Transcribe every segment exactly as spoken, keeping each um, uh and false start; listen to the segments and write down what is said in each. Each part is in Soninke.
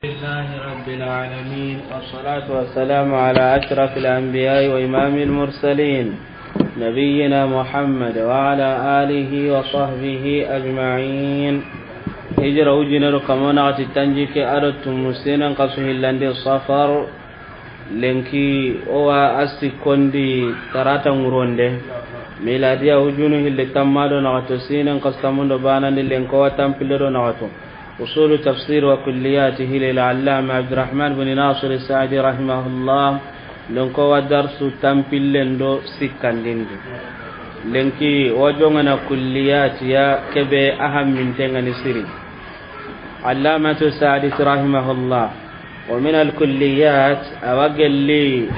لله رب العالمين، والصلاة والسلام على أشرف الأنبياء وإمام المرسلين، نبينا محمد وعلى آله وصحبه أجمعين. Hijira wujinero kamo naxati tanjikke ado tumu senen kasu hillandi safar, lenki o wa a sikkondi tarata ŋuronde. Miladiya wujunu hilli tamma do naxato sinen kasu tamundo banandi lenki o wa tampille do naxato. Usulu tafsir wa kulliyatihi lil allama Abdurrahman bin Nasir Saadi rahimahullah. Lenki o wa darsu tampillen do sikkandindi. Lenki o wa jongana kulliyatiya kebe ahammintengani siri. Allamatu Saadi rahimahullah. Wa min al kulliyat, a wa gelli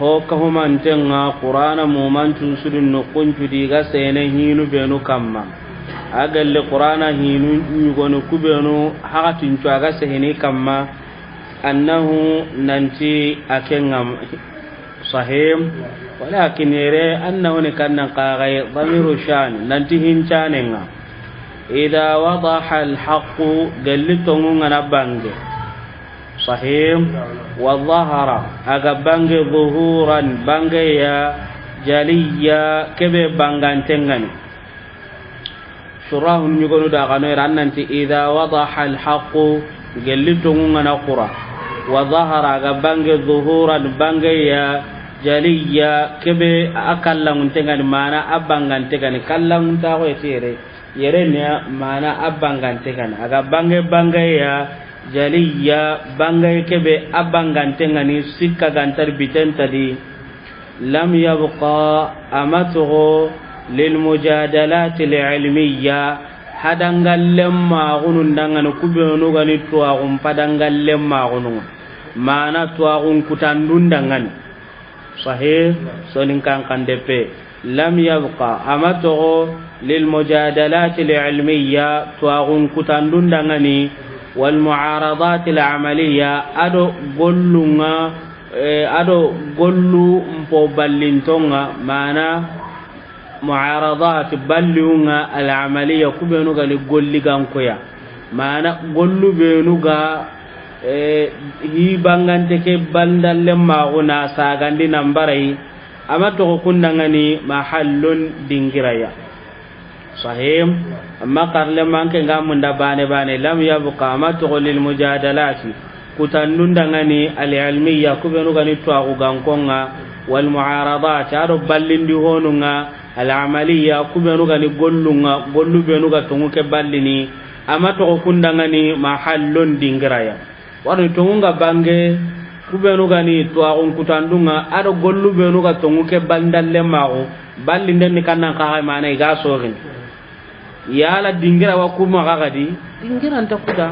ho kahumantenga Qur'ana mumancu sudun nukuncu di ga sene hinu benu kamma. A gelli Qur'ana hinu ɲugonu kubenu hakatincu a ga sehini kamma. Annahu, nanti a kenga sahim, walakin yere annahu ni kannan kaxay damiru shan, nanti hincanenga. Ida wadaha alhaqu, gelli tongu ngana bange. Sahim. Wa zahara, a ga bange zuhuran, bangeya, jaliya, kebe bangantengani. Surahun ɲugonu da xano ira annanti ida wadaha alhaqu, gelli tongu ngana kura. Wa zahara, a ga bange zuhuran, bangeya, jaliya, kebe a kallanguntengani, mana a bangantegani, kallanguntaxo ete yere. Yereniya mana a bangante gani. A ga bange bangeya, jaliya, bange kebe a bangante gani, sikka gantar bitenta di. Lam yabqa, a ma toxo, lil mujadalati al ilmiya, hadangallen maxunun dangani, kubenu gani tuwaxun padangallen maxunun. Mana tuwaxun kutandun dangani. Sahih, soninkan kande pe. Lam yabqa, a ma toxo, lil mujadalati al ilmiya, tuwaxun kutandun dangani, wal muaradati al amaliya, ado gollunga, eh, ado gollu mpo ballintonga, mana muaradat balliunga al amaliya, kubenu gani golli gankoya. Mana gollu benu ga, eh, hi bangante ke bandallen maxu na sagandi nan barai, a ma toxo kundangani mahallun dingiraya. Sahim, amma karle manke nga munda bane bane, lam yabqa, a ma toxo lil mujadalati, kutandun dangani al ilmiya, kubenu gani tuwaxu gankonga, wal muaradat, ado ballindi honunga, al amaliya, kubenu gani gollunga, gollu benu ga tongu ke ballini, a ma toxo kundangani mahallun dingiraya. Wani tongu nga bange, kubenu gani tuwaxun kutandunga, ado gollu benu ga tongu ke bandalle maxu, ballinden ni kannan kaxa mana i ga soxin. Yala dingira wa kuma kaxa di? Dingira nta kuda.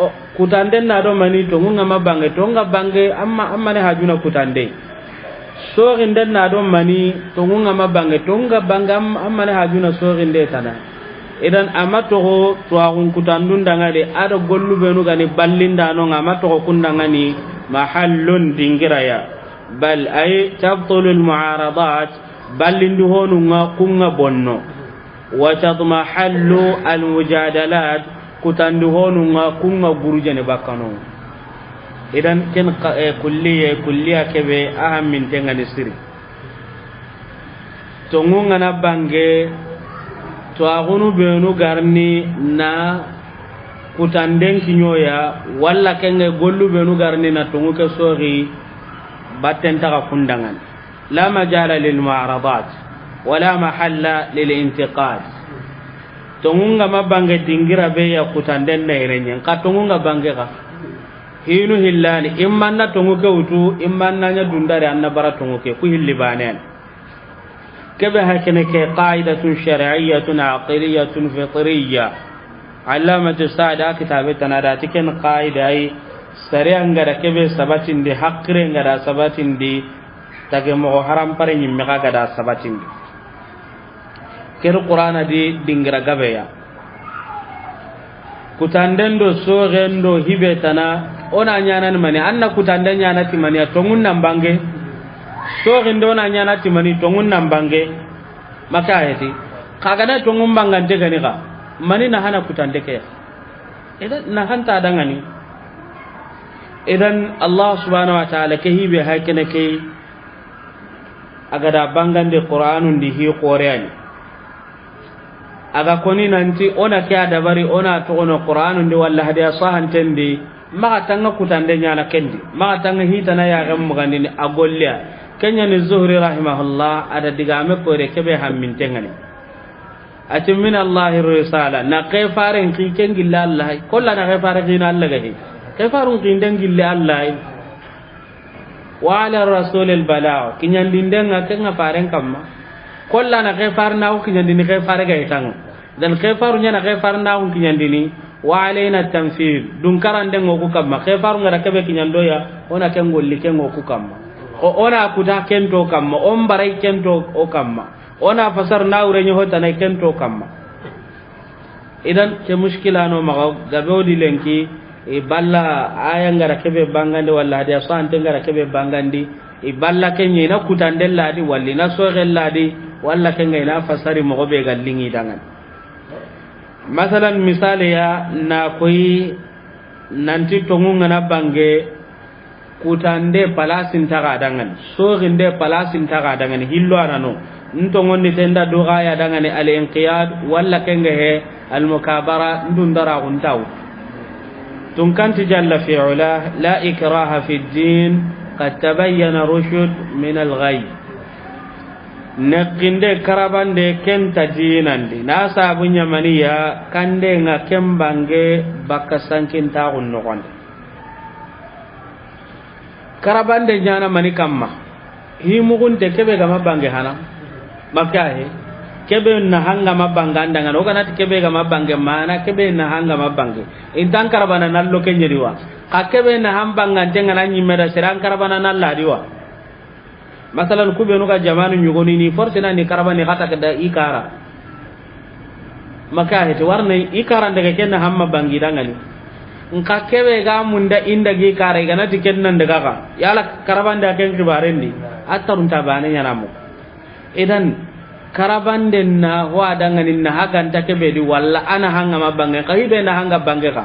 O, kutanden na do mani tongu nga ma bange, tongu nga bange, amma, amma ne hajuna kutande. Soxinden na do mani, tongu nga ma bange, tongu nga bange, am-, amma ne hajuna soxinde tana. Idan a ma toxo tuwaxun kutandun danga de, ado gollu benu gani ballindano nga, a ma toxo kundangani mahallun dingiraya. Bal ay tabtulu al muaradat, ballindi honunga kunga bonno. Wa tadmahallu al mujadalat, kutandi honunga kunga gurujene bakkano. Idan ken ka-, eh, kulliye, kulliya kebe ahammintengani siri. Tongu ngana bange, tuwaxunu benu garni na kutanden kiɲoya, walla kenge gollu benu garni na tongu ke soxi, batten taxa kundangan. La majala lil muaradat, wala mahalla lil intiqad. Tongu nga ma bange dingira be ya kutanden na irenyen, ka tongu nga bange ka. Hinu hillani, imma na tongu ke wutu, imma na nya dundare anna bara tongu ke, ku hilli banen. Kebe hakene ke qaidatun shar'iyyatun aqliyyatun fitriyya. Allamatu Saadi kitabe tanada ti ken qaida ay, sariya ngada kebe sabatindi, hakkire ngada sabatindi, tage moxo harampare ɲimme xa gada sabatindi. Ken Qur'ana di dingira gabeya. Kutanden do soxen do hibe tana, o na ɲanani mani, an na kutande ɲana ti mani, a tongun nan bange. Soxen do na ɲana ti mani, tongun nan bange. Maka heti. Kagana tongun bangante gani ka. Mani na hana kutande ke. Eda na hanta dangani. Idan Allah subhanahu wa ta'ala ke hibe haykene ke, a ga da bangande Qur'anun di hi qoreyani. A ga koni nanti o na ke a dabari, o na toxono Qur'anun di walla hadiya sahanten di, maxa tanga kutande ɲana ken di, maxa tanga hitana yaxen mugandini a golliya. Ken ɲa ni Zuhri rahimahullah, a da digame koyre kebe hamminten ŋa ni. A ti min Allahi risala, na ke faren ki ken gilla Allah, kolla na ke fare kina Allah ga hi. Ke farun kinden gilla Allah. Wa ala rasulil balagh, kiɲandinden ŋa ken ŋa faren kamma. Kolla na ke fare na ko kiɲandini ke fare ga itanga. Dan ke faru ɲana ke fare na ko kiɲandini. Wa alaina tanfil, dun karanden ŋo ku kamma. Ke faru ŋa da kebe kiɲandoya, o na ken golli ken ŋo ku kamma. O, o na kuta ken to kamma, o mbarai ken to o kamma. O na fasar na wure ɲo hotana ken to kamma. Idan ke mushkila no maxa gabe o di lenki, i balla aya ŋa da kebe bangandi walla hadiya sante ŋa da kebe bangandi, i balla ke ɲi na kutande ladi, walla na soxe ladi, walla ke ŋa i na fasari moxo be ga lingi dangan. Masalan, misale ya na koyi nanti tongu ŋa na bange, kutande palasin taga dangani, soxinde palasin taga dangani, hillo anano, ntongondi tenda duga ya dangani al-inqiyad, walla kenge he al-mukabara, ndundara guntaw. Tunkanti jalla fi ula, la ikraha fi din, qad tabayyana rushd min al-ghayy. Nekkinde karabande kenta dinandi, na sabu ɲamaniya kande ŋa ken bange bakka sankintaxun noxonde. Karabande ɲana mani kamma? Hi mugunte kebe ga ma bange hana. Makka he. Kebe na hanga ma banga andangana. O ganati kebe ga ma bange mana kebe na hanga ma bange. Intan karabana nallo kenyeriwa. Ka kebe na hambanga tengana nyimeda seran karabana nalladiwa. Masalan, ku benu ga jamanu ɲugoni ni forcément ni karabani xata da i kara. Maka hete warne i kara daga ken na hamma bangi dangani. Nka kebe ga munda inda gi kara i ganati ken nan daga ga. Yala karabanda ken kibarendi. Attarunta bane ɲana mo. Idan karabanden na ho a dangani na haganta kebe di walla ana hanga ma bange ka hibe na hanga bange ka.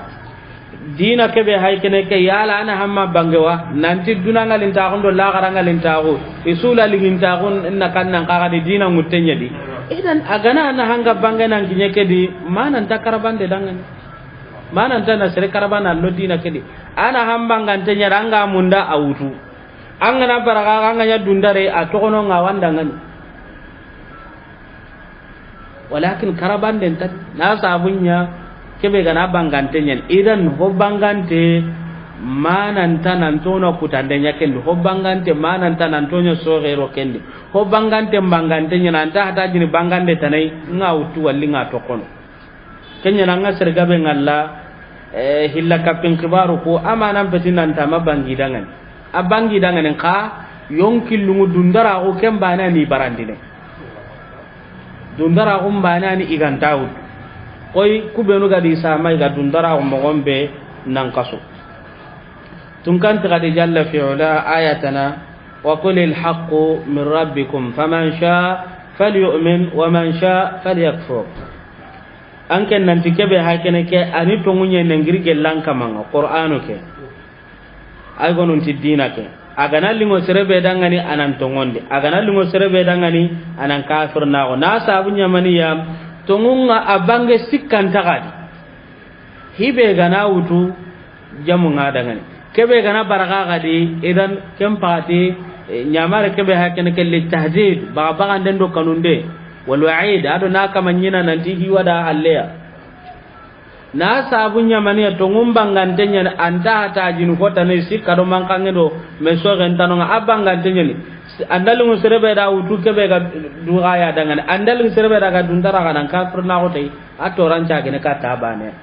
Dina kebe hay kene ke yala ana hamma bangewa nanti duna ngalintaxu ndo laxara ngalintaxu isula ligintaxu na kan nan kaxa di dina ŋutteɲe di. Idan a gana ana hanga bange nan kiɲe ke di mananta karabande dangani. Mananta na sere karabana lo dina ke di ana hambangante ɲa danga munda a wutu. An gana baraga an ga ɲa dundare a toxono ŋa wandangani. Walakin karabanden ta na sabunya kebe gana bangante ɲen. Idan ho bangante mananta nan tona kutande ɲa kendi, ho bangante mananta nan tonya soxero kendi, ho bangante bangante ɲen anta hata jini bangande tanai ŋa wutu walli ŋa toxono. Kenya na ŋa sergabe ŋalla. Eh, hilla kapin kibaru ko amanan peti nan tama bangi dangani. A bangi dangani ka yonki lungu dundara ko ken bana ni barandine. Dundara ko bana ni igantawut. Koy kubenu ga di sama iga dundara ko mogon be nan kaso. Tunkanti ga di jalla fi ula ayatana, wa qulil haqqu min rabbikum faman sha falyu'min wa man sha falyakfur. An ken nanti kebe ha kene ke ani tonguɲe nengiri gellan kamanga qur'anu ke. Ay gonun ti dina ke. A gana lingo serebe dangani anan tongondi. A gana lingo serebe dangani anan kafir nago. Na sabu ɲamaniya tongunga a bange sikkan tagadi. Hibe gana wutu jamu ŋa dangani. Kebe gana baraga gadi idan ken pati, eh, ɲamare kebe ha kene ke li tahdid ba baganden do kanunde. Wal wa'id ado na kama ɲina nanti hiwada halleya. Na sabu ɲamaniya tongun bangante ɲani anta hata jinu kota ne sikka do mankange do me sogen tanonga a bangante ɲani. Andalungu serebe da wutu kebe ga duga ya dangani andalungu serebe da ga duntara ga nan kafir na kota yi. A toran cagene ka ta bane.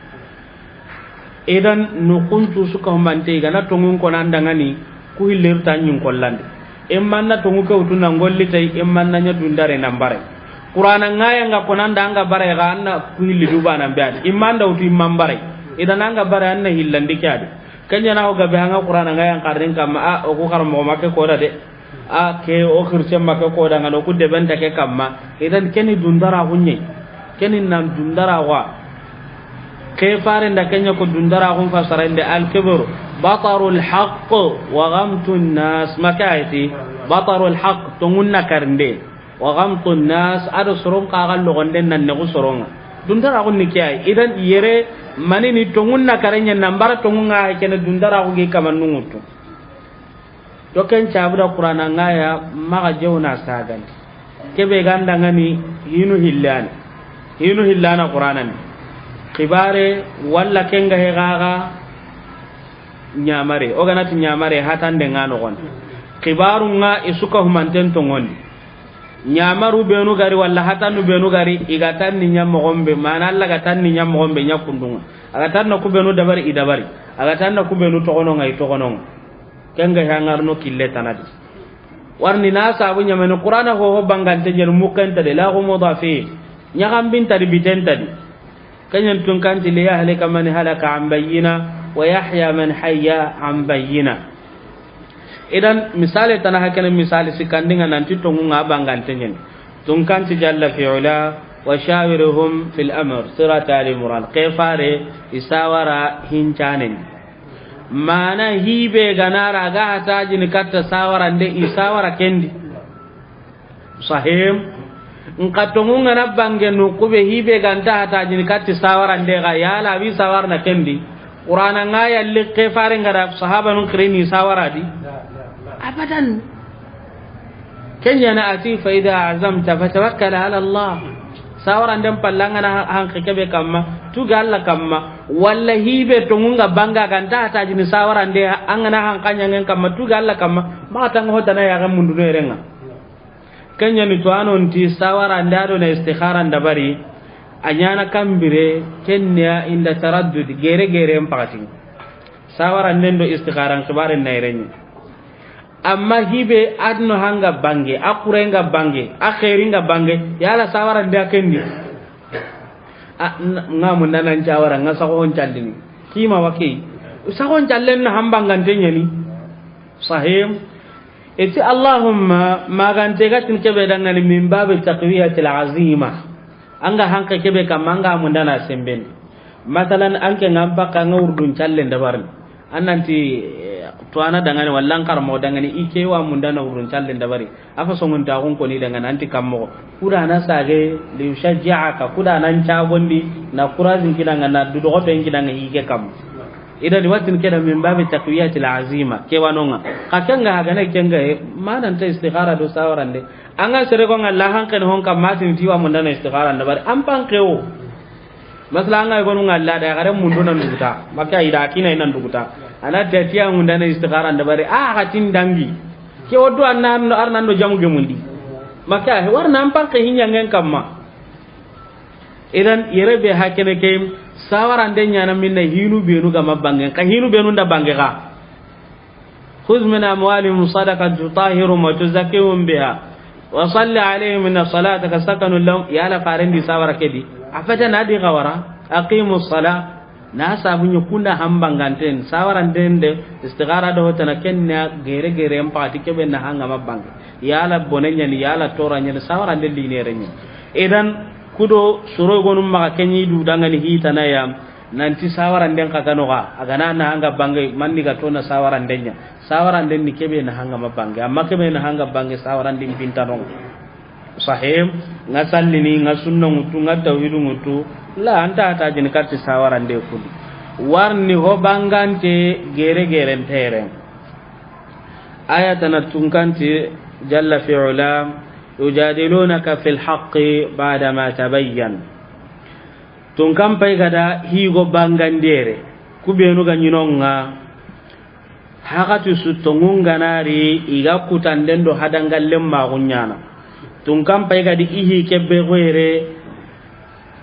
Idan nukuncu suka humante gana tongun konan dangani ku hilleru ta ɲin kollande. Immanna tongu ke wutu nan golli tay immanna ɲa dundare nan bare. Qur'ana ngaya nga konanda anga bare ga anna ku hilli duba nan be adi. Immanda wutu imman bare. Idan anga bare anna hillandi ke adi. Kenya na ho gabe hanga qur'ana ngaya qarrin kamma a o ku karmo make koda de. A ke o xirce make koda ngano ku debenta ke kamma. Idan keni dundara hunye. Keni nan dundara wa. Ke fare nda kenya ko dundara hun fasarande al kibru. Batarul haqq wa ghamtun nas, ma ke a yi ti? Batarul haqq, tonŋun na karinde, wa ghamtun nas, a do soron xa ga logonden nan nexu soronŋa. Dundaraxun ni ke a yi. Idan yere, mani ni tonŋun na kare ɲa, nan bara tonŋun ŋa, kene dundaraxu gi kamanun ŋuttu. To ken cabu da Qur'ana ŋa ya, maxa jewna sagandi. Kebe ga nda ŋa ni hinu hillani. Hinu hillana Qur'ana ni. Xibare walla ken ga he ga ga ɲamare. O ga na ti ɲamare, hatande ŋa noxon. Xibarun ŋa i su ka humanten tonŋondi. Ɲamaru benu ga ri walla hatanu benu ga ri, i ga tan ni ɲa moxon be, mana Alla ga tan ni ɲa moxon be ɲa kundun ŋa. A ga tan na ku benu dabari, i dabari. A ga tan na ku benu toxonon ŋa, i toxonon ŋa. Ken ga he a ŋa ri no kille tana di. Warni na sabu ɲamani Qur'ana ho ho bangante ɲa ni, mukkenta de, la gumuda fi, ɲaxambinta di, bitenta di. Ken ɲa ni tunkanti, li yahlika man halaka an bayyina wa yahya man hayya an bayyina. Idan misale tana, hakene misale sikkandin ŋa, nan ti tonŋun ŋa bangante ɲa ni. Tunkanti jalla fi ula, wa shawirhum fil amr, surat Ali Imran. Ke fare, i sawara hincanen. Mana hibe ga na ra ga hatajini katta sawarande, i sawara kendi. Sahim. Nka tonŋun ŋa na bange no kube, hibe ga nta hatajini katti sawarande ga, yala a bi sawarana kendi. Qur'ana ŋa ya likke fare ŋa da sahabanun xirini sawara di. Abadan. Ken ɲa na a ti, fa idha azamta fatawakkal ala Allah. Sawaranden palle, an ga na hanke kebe kamma, tuga Alla kamma. Walla hibe tonŋun ŋa banga ga nta hatajini sawarande, an ga na hanka ɲangen kamma, tuga Alla kamma. Maxa tanŋa hotana ya ga mundu no yere ŋa. Ken ɲa ni to a no nti sawarande a do na istikharan dabari, a ɲa na kambire, ken ɲa inda taraddud, gere gere mpaxatin. Sawaranden do istikharan xibaren na yere ɲa. Amma hibe a do no hanga bange, a xure nga bange, a xeri nga bange, yala sawarande a kendi. A, n-, nga munda nan cawara, nga saxon callini. Kima wa ke yi. Saxon callen na hambangante ɲa ni. Sahim. Iti Allahumma, magante ga tin kebe dangani min babi taqwiyatil azima. Anga hanke kebe kamma, anga munda na semben. Masalan, anke nga mpaka nga urdun callen dabarin. An nanti, eh, to ana dangani, walla an karmo dangani, i ke wa munda na urdun callen dabari. Afa songun ta gun koni dangani, anti kammo. Kuda na sage, li yushajja'aka, kuda nan cagondi, na kurazin kidanga, na dudogoto en kidanga, i ke kam. Idan watin keda min babi taqwiyatil azima, ke wanonga. Ka kenga hagane kenga e, mananta istikhara do sawarande. Anga sere ko nga la hanken hon kam matin tiwa munda na istikharande bari. An panke o. Masala anga gonu nga la da gare mundu nan duguta. Maka ida kina inan duguta. Ana tatiya munda na istikharande bari. A hatin dangi. Ke woddo annan arnan do jamu gemundi. Maka warna an panke hinya ngen kamma. Idan yere be hakene ke sawarande ɲana minna hinu benu ga mabange. Ka hinu benu nda bange ga. Khudh min amwalihim sadaqatan tutahhiruhum wa tuzakkihim biha wa salli alayhim inna salataka sakanun lahum. Yala farendi sawara kedi. Afata na di gawara. Aqimus salah. Na sabu ɲa kunda hambanganten, sawaranden de, istikhara do hotana kenna gere gere mpati kebe na hanga mabange. Yala bone ɲani, yala tora ɲani, sawarande linere ɲani. Idan kudo soro gonu maga kenyi du dangani hitana ya, nanti sawaranden ka gano ga, agana na hanga bange, manni ga tona sawaranden ɲa. Sawaranden ni kebe na hanga mabange, amma kebe na hanga bange sawaranden pintanon. Sahim, nga sallini, nga sunna ngutu, nga tawhidu ngutu, la anta hata jini karti sawarande kulu. Warni ho bangante gere gere ntere. Aya tana tunkanti jalla fi ula, yujadilunaka fil haqqi ba'da ma tabayyan. Tunkan pay gada higo bangandere, kubenu ga ɲinonga, Hakati su tongun ganari i ga kutanden do hadangallen maxu ɲana. Tunkan pay gadi i hi kebbe xoyere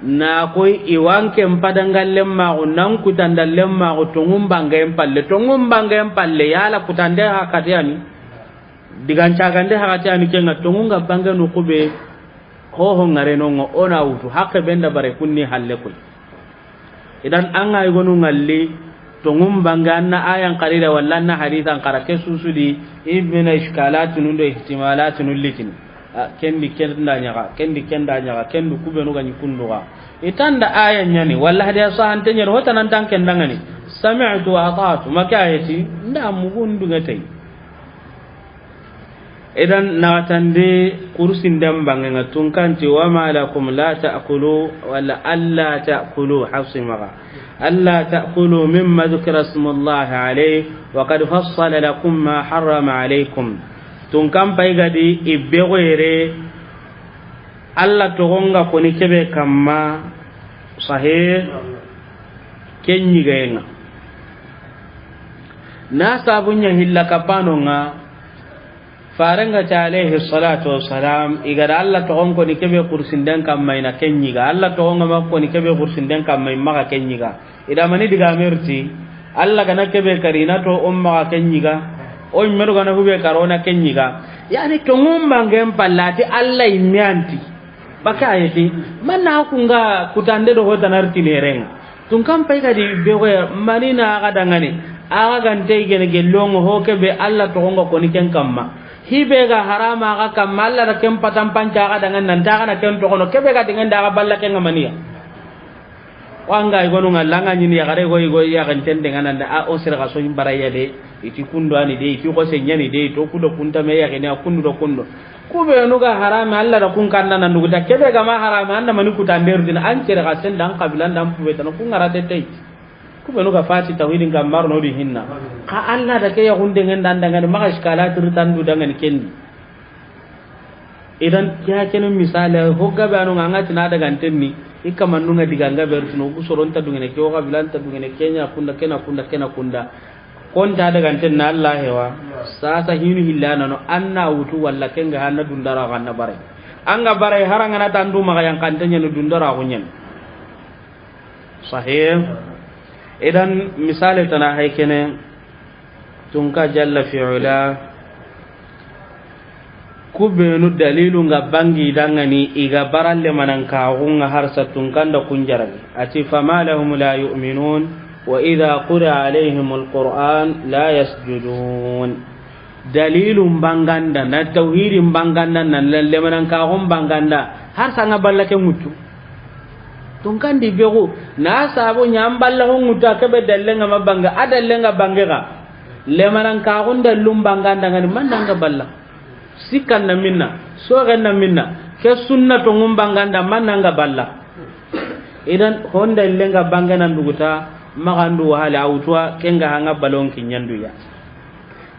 na koy i wanken padangallen maxu nan kutandallen maxu tongun bangayen palle. Tongun bangayen palle yala kutande hakati ani digancagande hakati ani kenga tongun ga bange nu kube. Hoho ngarenonga ona wutu hakke benda bare kunni halle koy. Idan an ga yigonu ngalli, tongun bange anna ayan qarida walla anna hadisan qara ke susudi, ibina ishkalatinu do ihtimalatinu litini. A, kendi kenda ɲaga, kendi kenda ɲaga, kendu kubenu ga ɲi kunduga. I ta nda aya ɲaani, walla hadiya sahante ɲaani, ho ta nan tan ken dangani. Sami'tu wa ata'tu, ma ke ayeti, nda mugu n dunŋe tey. Idan, naxatandi kursinden banŋen ŋa, tunka nti, wa ma lakum la ta'kulu, walla alla ta'kulu, Hafsi maxa. Alla ta'kulu mimma dhukira ismullahi alayhi, wa qad fassala lakum ma harrama alaykum. Tunkan pay ga di, i be go yere, Alla toxon ga koni kebe kamma, sahe, ken ɲigayen ŋa. Na sabu ɲa hilla kapanon ŋa, Faren ga ti alayhi salatu wassalam, i ga da Alla toxon koni kebe kursinden kamma, i na ken ɲiga. Alla toxon ga ma koni kebe kursinden kamma, i maxa ken ɲiga. I da mani digaame riti, Alla ga na kebe kari, i na to o maxa ken ɲiga, o yimme do ga na hube kari, o na ken ɲiga. Yani, tonŋun banŋen palla ti Alla yimme anti. Baka ayeti, manna kunga kutande do ho ta na ri tini yere ŋa. Tunkan pay ga di be go ya, mani na axa dangani, axa ga nte gene gellonŋo ho kebe Alla toxon ga koni ken kamma. Hibe ga harama axa kamma, Alla da ken patan panca axa dangani, nan ta axa na ken toxono, kebe ga dingandi axa balla ken ŋa maniya. Wa nga i gonu nga langa ɲini yaxare go, i go yaxen ten de nga nan da, a, o sere ga so ɲi baraya de, i ti kundo ani de, i ti xose ɲani de, i to kudo kunta me yaxini a kundu do kundo. Ku be nu ga harame, Alla da kun kanda nan duguta, kebe ga ma harame, an da mani kuta nderu dina, an cere ga sen da, an xabila n da, an pube tana, ku ngara te tey. Ku be nu ga fati tawhidin ga marno di hinna. Xa Alla da ke yaxunde ngen dan dangani, maxa iskala tiri tandu dangani kendi. Idan, ke ya kene misali, ho gabe anu nga, an ga ti na daga ntenni, i kamannu nga diga nga bertino, ku soron ta dungene, ke o xabila nta dungene, ke ɲa kunda, ke na kunda, ke na kunda. Kon ta daga ntenna Alla hewa, sasa hinu hillana no, an na wutu walla ken ga hanna dundara ga na bare. An ga bare, haranga na tandu maxa yan kante ɲa no dundara ko ɲen. Sahih. Idan, misali tana hay kene, tunka jalla fi ula, ku benu dalilu nga bangi dangani, i ga baralle manan ka gunga harsa tunkan da kun jaragi. Ati, fama lahum la yu'minun, wa idha quri'a alayhimul Qur'an la yasjudun. Dalilun banganda, na tawhidin banganda, na le-, lemanan kaxun banganda, har sanga balla ke ŋuttu. Tunkandi bexu, na sabo ɲa an balla ho ŋuttu, a kebe dallenga ma bange, a dallenga bange ga. Lemanan kaxun dallun banganda ngani, man nanga balla. Sikkan na minna, soxen na minna, ke sunna tongun banganda, man nanga balla. Idan, honda illenga bangana nduguta, maxa ndu wahala awutuwa, kenga hanga balon kinyanduya.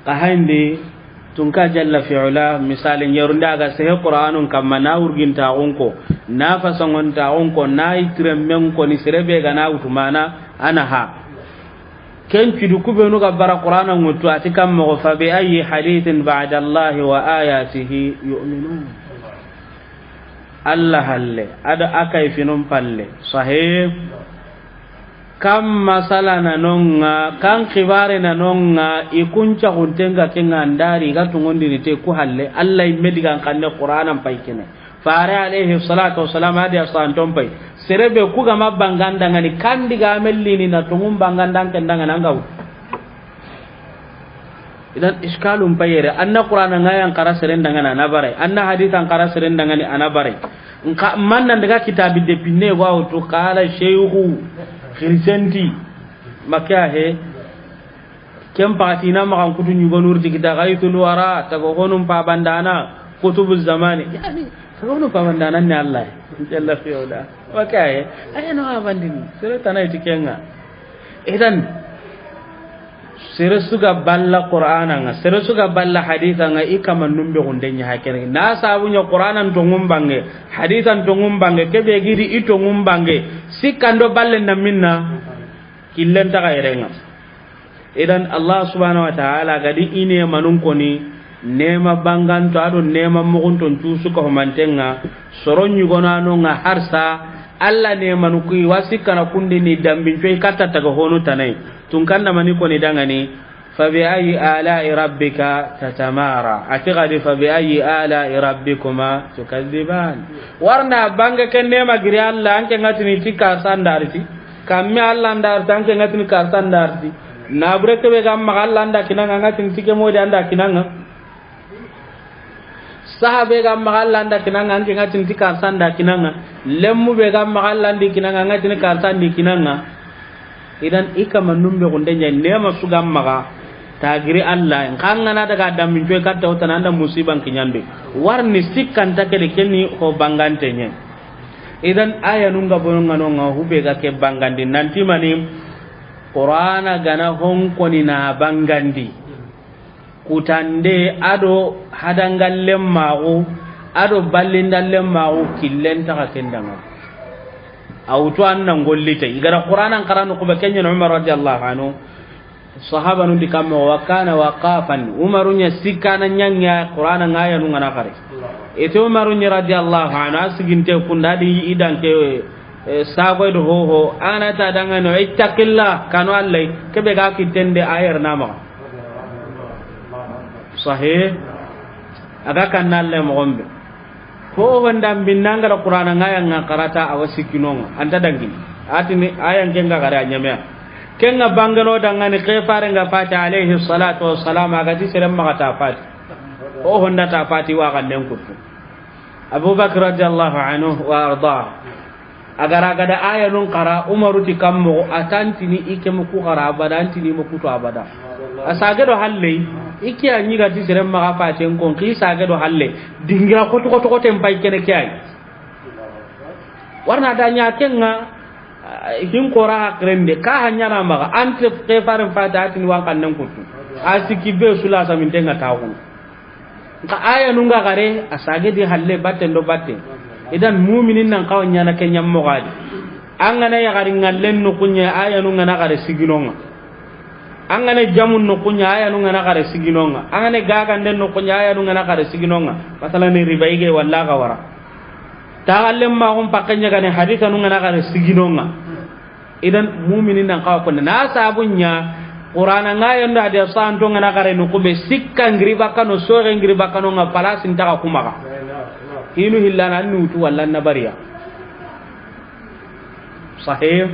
Ka hayndi, tunka jalla fi ula, misali, nyerunda ga sehe Qur'anun kamma, na wurgintaxun ko, na fasongontaxun ko, na itiremmen ko, ni serebe ga na wutumana, ana ha. Ken cudu kubenu ga bara Qur'ana ŋuttu, ati kam moxo, fa bi ayyi hadithin ba'da Allahi wa ayatihi yu'minun. Allah halle, ada akai finun palle. Sahih. Kam masala na nonga, kan xibare na nonga, i kunca xuntenga kenga ndari, ga tungondini te ku halle, Allah imme digan kanne Qur'ana mpay kene. Fare alayhi salatu wassalam, adi a santon pay. Serebe ku gama banganda ngani, kandi ga mellini na tungun banganda ken dangana ngaw. Idan, iskalun payere, anna Qur'ana ngayan kara serendangana, ana bare. Anna hadithan kara serendangani, ana bare. Nka, man nan daga kitabi de pinne, wa wutu, qala shaykhu, khirsenti, makya he, ken pati na makan kutu nyugo nurti kita, ghaythul wara, tago honum pa bandana, kutubu zamani. Yani, tago honum pa bandana ni Allah. Jalla fi ula. Makya he, ayano abandini. Sere tanay tikenga. Idan, sere suga balla Qur'ana nga, sere suga balla haditha nga, i kama numbe gunde nya hakene. Na sabu nya Qur'ana ntongun bange, haditha ntongun bange, kebe gidi i tongun bange, sikando balle na minna, killen taga erenga. Idan Allah subhanahu wa ta'ala gadi ine manun koni, nema banganto ado nema mugunto ncusu ka humantenga, soron yugonano nga harsa, Allah nemanu kui wasi kana kundi ni dambin coy katta taga honu tanai. Tunkanna mani koni dangani, fa bi ayi ala'i rabbika tatamara. Ati gadi fa bi ayi ala'i rabbikuma tukazziban. Warna bange ken nema giri Allah anke ngatini tika sandariti. Kamme Allah ndarti, anke ngatini karsa ndarti. Na bure kebe ga maxa Allah nda kinanga, ngatini tike modi anda kinanga. Saha be ga maxa Alla nda kinanga, an ke nga tini ti karsa nda kinanga. Lemmu be ga maxa Alla ndi kinanga, an ga tini karsa ndi kinanga. Idan i kama numbe gunde ɲa nema su ga maxa. Tagiri Alla, n xa nga na daga dammin coy katta wotana anda musiban kiɲande. Warni sikkanta kede kenni ho bangante ɲe. Idan aya nunga bono nga no nga hube ga ke bangandi nanti mani Qur'ana gana honkoni na bangandi. Kutande ado hadangallen maxu ado ballindalle maxu killen taxa kendanga. Awutu an nan gollite igara Qur'anan qaranu kuba kenyen Umar radiyallahu anhu. Sahaba nun di kamma wa kana waqafan. Umaru nya sikana nyanya Qur'ana ngaya nungana kare. Ete Umaru nya radiyallahu anhu asiginte kunda di idan ke Eh, sagoy do hoho, ana ta danga no, "Ittaqillah, kanu Allay, kebe ga kitende ayer nama." Sahih. Aga kan Allay mo gombe. Ho honda binnanga da Qur'ana ngaya nga qarata awa sikinonga, anta dangi. Atini ayan kenga gare anyamea. Kenga bangano dangani kefare nga fati alayhi salatu wassalam, aga ti serem maga ta fati. Ho honda ta fati wa ganden kutu. Abubakar radiyallahu anhu wa arda. Agara gada aya nun qara Umaru ti kammo atantini ike mo ku qara abada antini mo kutu abada. Asage do halle iki anyi ga ti sere maga faten kon ki sage do halle dingira koto koto koto en pay kene kiyai. Warna da nya kenga hin qora hakrende ka hanya na maga ante ke faren fata atini wan kannen kutu. Asiki be sula samintenga taxun. Nka aya nunga gare a sage di halle batte ndo batte. Idan muminin nan kawa nyana ke nyammo gadi. Angana ya gari ngallen no kunya aya nunga na gare siginonga. Angana jamun no kunya aya nunga na gare siginonga. Angana gaganden no kunya aya nunga na gare siginonga. Masalan ni riba ige walla ga wara. Ta gallen ma hum pakanya gane haditha nunga na gare siginonga. Idan mumini nan kawa konne na sabunya Qur'ana nga yanda de santo ngana kare no kube sikka ngiri bakano sore ngiri bakano nga palasin taga kumaga. Hinu hillana annu tu walla nabariya. Sahih.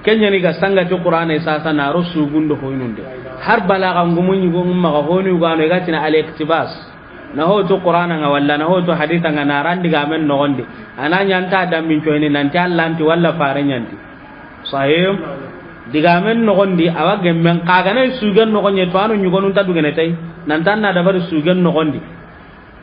Kenya ni ga sanga ti Qur'ana sasa na rusu gundo hoynunde. Har balaga ngumunyi go maga honu gano ga tina al-iqtibas. Na ho to Qur'ana nga walla na ho to haditha nga na randi ga men nogondi. Ananya anta dammin coyni nanti Allah anti walla fare nyanti. Sahih. Diga men nogondi awa gemmen kaga na sugen nogonye to anu nyugonu ta dugene tay. Nan tan na dabari sugen nogondi.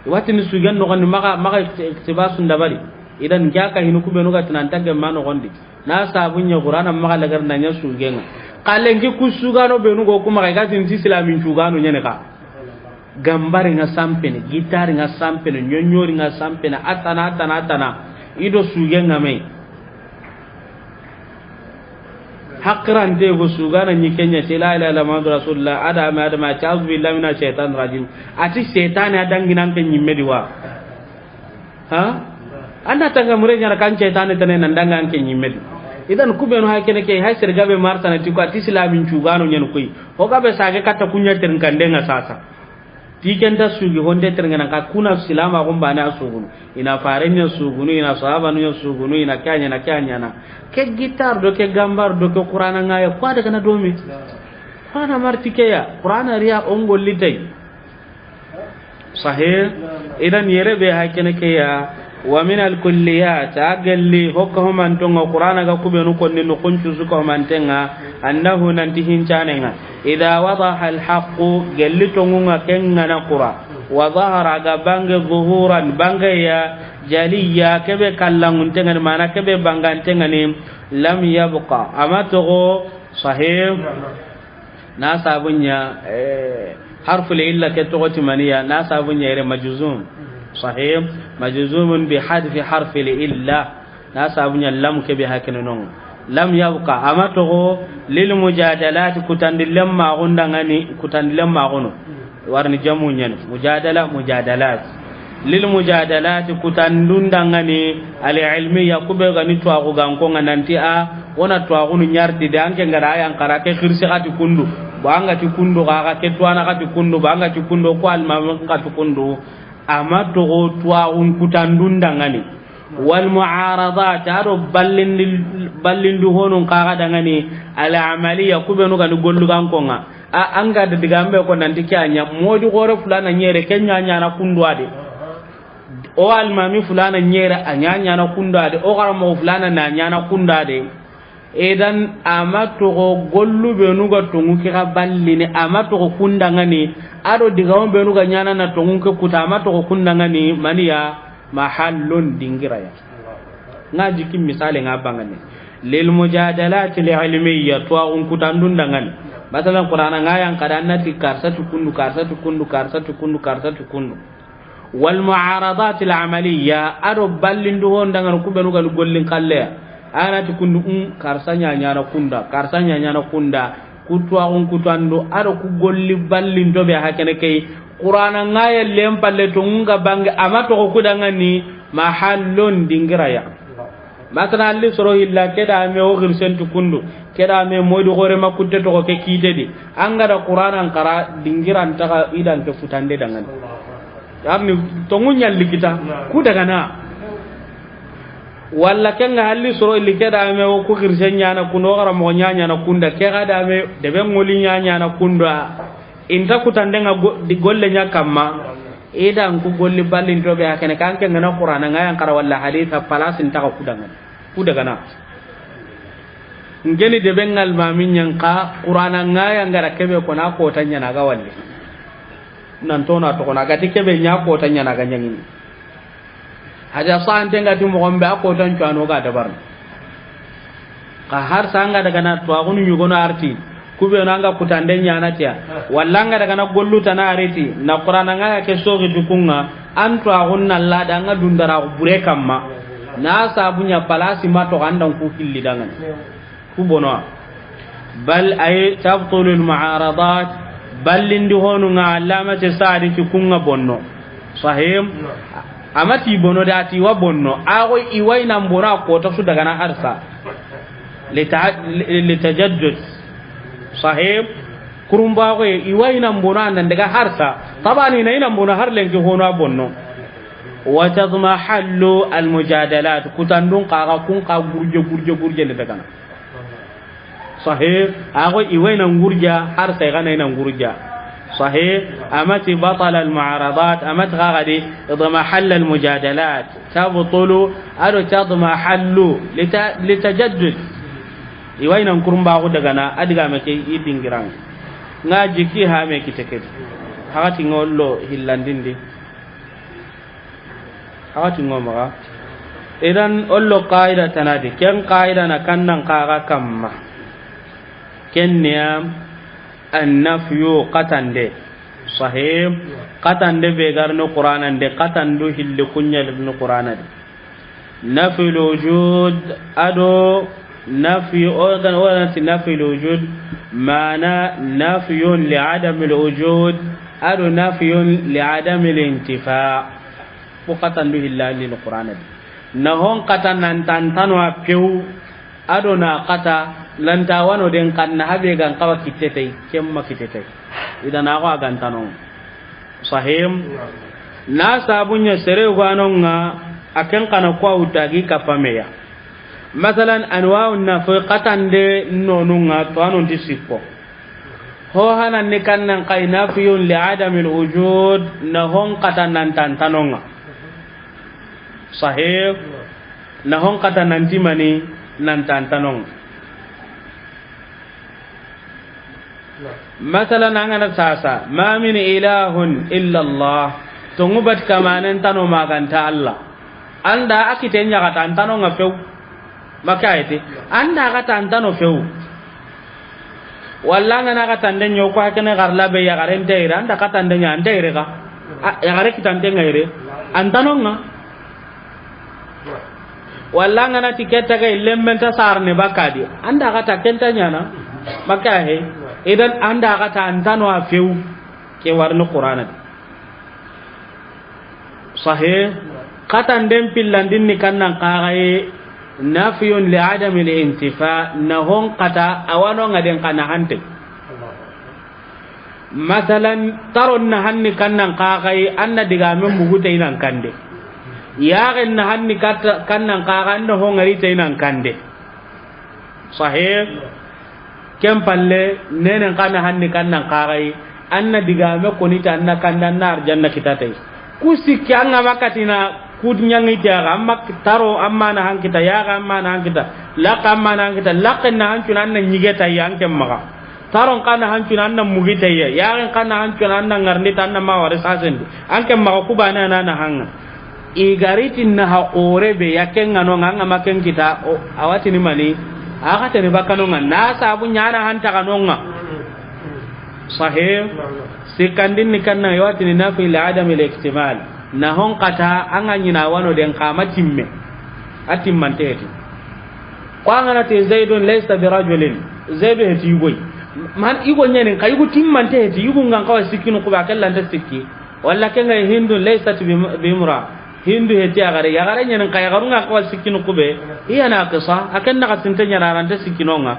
Watini sugen nogondi maga maga tibasun dabari. Idan jaka hinu kubenu ga tinanta gemma nogondi. Na sabunya Qur'ana maga lagar nanya sugenga. Kalengi kusugano benu go kuma ga tin islamin cugano nyene ka. Gambari nga sampene, gitari nga sampene, nyonyori nga sampene, atana, atana, atana. Ido suge nga me. Hakirante go sugana nyi kenya ti la ilaha illa Muhammadu Rasulullah, ada me, ada me, ati, "A'udhu billahi minash shaitanir rajim." Ati shaitan adanginan ke nyimme di wa. Ha? Anda tanga mure nyana kan shaitan tane nan dangan ke nyimme di. Idan kubenu hay kene ke hay ser gabe martana ti ko ati islamin cugano nyen koy. Ho gabe sage katta kunya tirnkande nga sasa. Ti kenta sugi honde terngana ka kuna silama gumbane a sugunu. Ina farenya sugunu, ina sahabanu nya sugunu, ina kanya na kanya na. Ke gitar do ke gambar do ke Qur'ana ngaya kwa daga na domi. Qur'ana marti ke ya, Qur'ana riya ongolli tay. Sahih. Idan yere be hakene ke ya. Wa min al-kulliyat, a gelli hokka humantonga Qur'ana ga kubenu konni no kuncu suka humantenga, annahu nanti hincanenga, idha wadaha al-haqqu, gelli tongunga kengana Qur'a, wa zahara ga bange zuhuran, bange ya, jaliya, kebe kallanguntengani, mana kebe bangantengani, lam yabqa, ama togo, sahih. Na sabunya, eh, harful illa ke togo timaniya, na sabunya ire majzum. Sahih, majzumun bi hadfi harfil illa. Na sabunya lam ke be hakene non. Lam yabqa, ama togo lil mujadalat kutandi lemma gundangani, kutandi lemma gunu. Warni jamu nyen. Mujadala, mujadalat. Lil mujadalati kutandundangani al ilmiya kube gani tuwaxu gankonga nanti a wona tuwaxunu ñarti de anke ngara ayan kara ke xirsi xati kundu bo anga ti kundu xaxa ke tuwana xati kundu bo anga ti kundu ko almami xati kundu ama toxo tuwaxun kutandundangani wal muaradat ado ballindi ballindi honun xaxa dangani al amaliya kubenu gani gollu gankonga a anga de digambe ko nanti ke anya modi gore fulana ñere ke ñañana kundu ade O almaami fulaana ɲeere a ɲa ɲaana kunda de, o xaranmoxo fulaana na ɲaana kunda de. Idan a ma toxo gollu beenu ga tonŋu ke ga ballini, a ma toxo kundaŋani, a do digamu beenu ga ɲaana na tonŋu ke kuta, a ma toxo kundaŋani, maniya, mahallun, dingira ya. Ŋa jiki misale ŋa bangane. Lil mujadalati al ilmiya, tuwaxun kutandun daŋani. Masalan, Qur'ana ŋa yan kada nati karsa ti kundu, karsa ti kundu, karsa ti kundu, karsa ti kundu. Wal mu'aradat al amaliya, a do ballindu hon daŋani ku beenu ga ni gollin kalleya. A na ti kundu, um, karsa ɲa ɲaana kunda, karsa ɲa ɲaana kunda. Ku tuwaxun kutandu, a do ku golli ballinto be hakene key. Qur'ana ŋa ya len palle tonŋun ga bange, a ma toxo kudaŋani, mahallun, dingira ya. Masalan, halli soro hilla, ke da me o xirisen ti kundu, ke da me moydi xoore ma kutte toxo ke kiite di. An ga da Qur'anan xara, dingiran taxa idan ke futande daŋani. Yarni, tonŋu ɲalli kita, ku daga na. Walla ke ŋa halli soro hilli, ke da me o ku xirisen ɲaana kundu, o xaranmoxo ɲa ɲaana kunda, ke ga da me debe ŋoli ɲa ɲaana kunda. Inta kutande ŋa go-, di golle ɲa kamma. Idan ku golli ballinto be hakene kan ke ŋa na Qur'ana ŋa yan xara walla hadisa palasin taxa kudaŋa. Ku daga na. Ngeni debe ŋa almaami ɲa n xa Qur'ana ŋa ya ŋa ra kebe ko na kota ɲaana ga walli. Nan to na toxo na ga ti kebe ɲa kota ɲaana ga ɲaŋini. Hada sante ŋa ti moxo be a kotan cuwano ga dabarni. Xa harsa ŋa daga na tuwaxunu ɲugono arti. Ku beenu ŋa kutande ɲaana tiya. Walla ŋa daga na gollu tana ariti. Na Qur'ana ŋa ya ke soxi dukunŋa. An tuwaxun na lada ŋa dundara bure kamma. Na sabu ɲa palasi ma toxo an da ku hilli daŋani. Ku bono. Bal ay tabtulu al mu'aradat, ballindi honu ŋa Allamati Saadi ti ku ŋa bonno. Sahih. A ma ti bono da ti wa bonno. A go i wa i nan bono a kota su daga na harsa. Li ta-, li, li tajaddud. Sahih. Kurumba go i wa i nan bono a nan daga harsa. Tabani na i nan bono har lenki hono a bonno. Wa tadmahallu al mujadalat. Kutandun xa ga kun xa gurje, gurje, gurje ne daga na. Sahih, a go i wa i nan gurja, harsa i ga na i nan gurja. Sahih, a ma ti batala al mu'aradat, a ma ti xa ga di idmahalla al mujadalat, tabtulu, a do tadmahallu, lita-, litajaddud. I wa i nan kurumba go daga na, a diga me ke i dingiran. Ŋa jiki ha me kite ke. Hakati ŋo lo hillandindi. Hakati ŋo maxa. Idan, o lo qaida tana di. Ken qaida na kannan xa ga kamma. Ken niya an nafyu, xatande. Sahih. Xatande be ga ri ni Qur'anan di, xatandu hilli ku ɲa ni Qur'ana di. Nafyu al wujud a do nafyu, o ga na ti nafyu al wujud, mana nafyun li adam al wujud, a do nafyun li adam al intifa. Ku xatandu hilla ni Qur'ana di. Na hon xata nan tantano a pew, a do na xata lanta wano den kanna habe gan xawa kitetey, kemma kitetey. Idan a go a gantano. Sahih. Na sabu ɲa sere gwanon ŋa, a ken xa na ko a wuta gi kapameya. Masalan, anwa'un nafyi xatande nonun ŋa, to anon ti sikko. Ho hanan ni kannan xa i nafyun li adamil wujud, na hon xata nan tantanon ŋa. Sahih. Na hon xata nan ti mani nan tantanon ŋa. Masalan, an ga na sasa, ma min ilahun illa Allah. Tonŋu bat kamanen tano maganta Allah. An da a kite ɲa xata an tano ŋa few. Maka ayete. An da xata an tano few. Walla an ga na xatande ɲo ko hakene garla be yaxaren teyre, an da xatande ɲa an teyre ga. A, yaxare kitante ŋa yere. An tano ŋa. Walla an ga na ti ketta ga illen be nta sarne bakadi. An da xata kenta ɲana. Maka he. Idan an da xata an tano a few. Ke wa ri ni Qur'ana di. Sahih. Xatanden pillandin ni kannan xa ga yi nafyun li adamil intifa, na hon xata a wano ŋa den xa na hante. Masalan, taron na hanni kannan xa ga yi, an na digamen bugu tey nan kande. Yaxen na hanni katta, kannan xa ga, an na hon ŋari tey nan kande. Sahih. Ken palle, nenen xa na hanni kannan xa ga yi, an na digame koni ta, an na kande, an na arjanna kita tey. Ku sikki an ga ma katina Kut ñaŋi ti axa, amma taro, amma na hankita, yaxa, amma na hankita, laqa, amma na hankita, laqen na hancuna, an na ñige tayya, an ken maxa. Taron xa na hancuna, an na mugi tayya, yaxen xa na hancuna, an na ŋarndi ta, an na ma wari sasendi, an ken maxa, ku bane na na hanga. I gari ti na ha xore be ya ken ŋa no ŋa, an ga ma ken kita, o, a wa ti ni mani, a xa teni bakka no ŋa, na sabu ña na hanta xa no ŋa. Sahih. Sikkandin ni kanna, i wa ti ni nafi li adami al iktimal. Na hon kata, an ga ñi na wano den xa ma timme. A timmante heti. Ko an ga na ti Zaidun laysa bi rajulin. Zaidu heti yugoy. Man yugo ñaani, xa yugo timmante heti, yugo ŋa xa wa sikkinu ku be, a ke lanta sikki. Walla ken ga Hindun laysat bi, bi imra. Hindu heti yaxare, yaxare ñaani, xa yaxarun ŋa xa wa sikkinu ku be. Hiya naqisa, a ken na xa sinte ñaani, a nta sikkinu ŋa.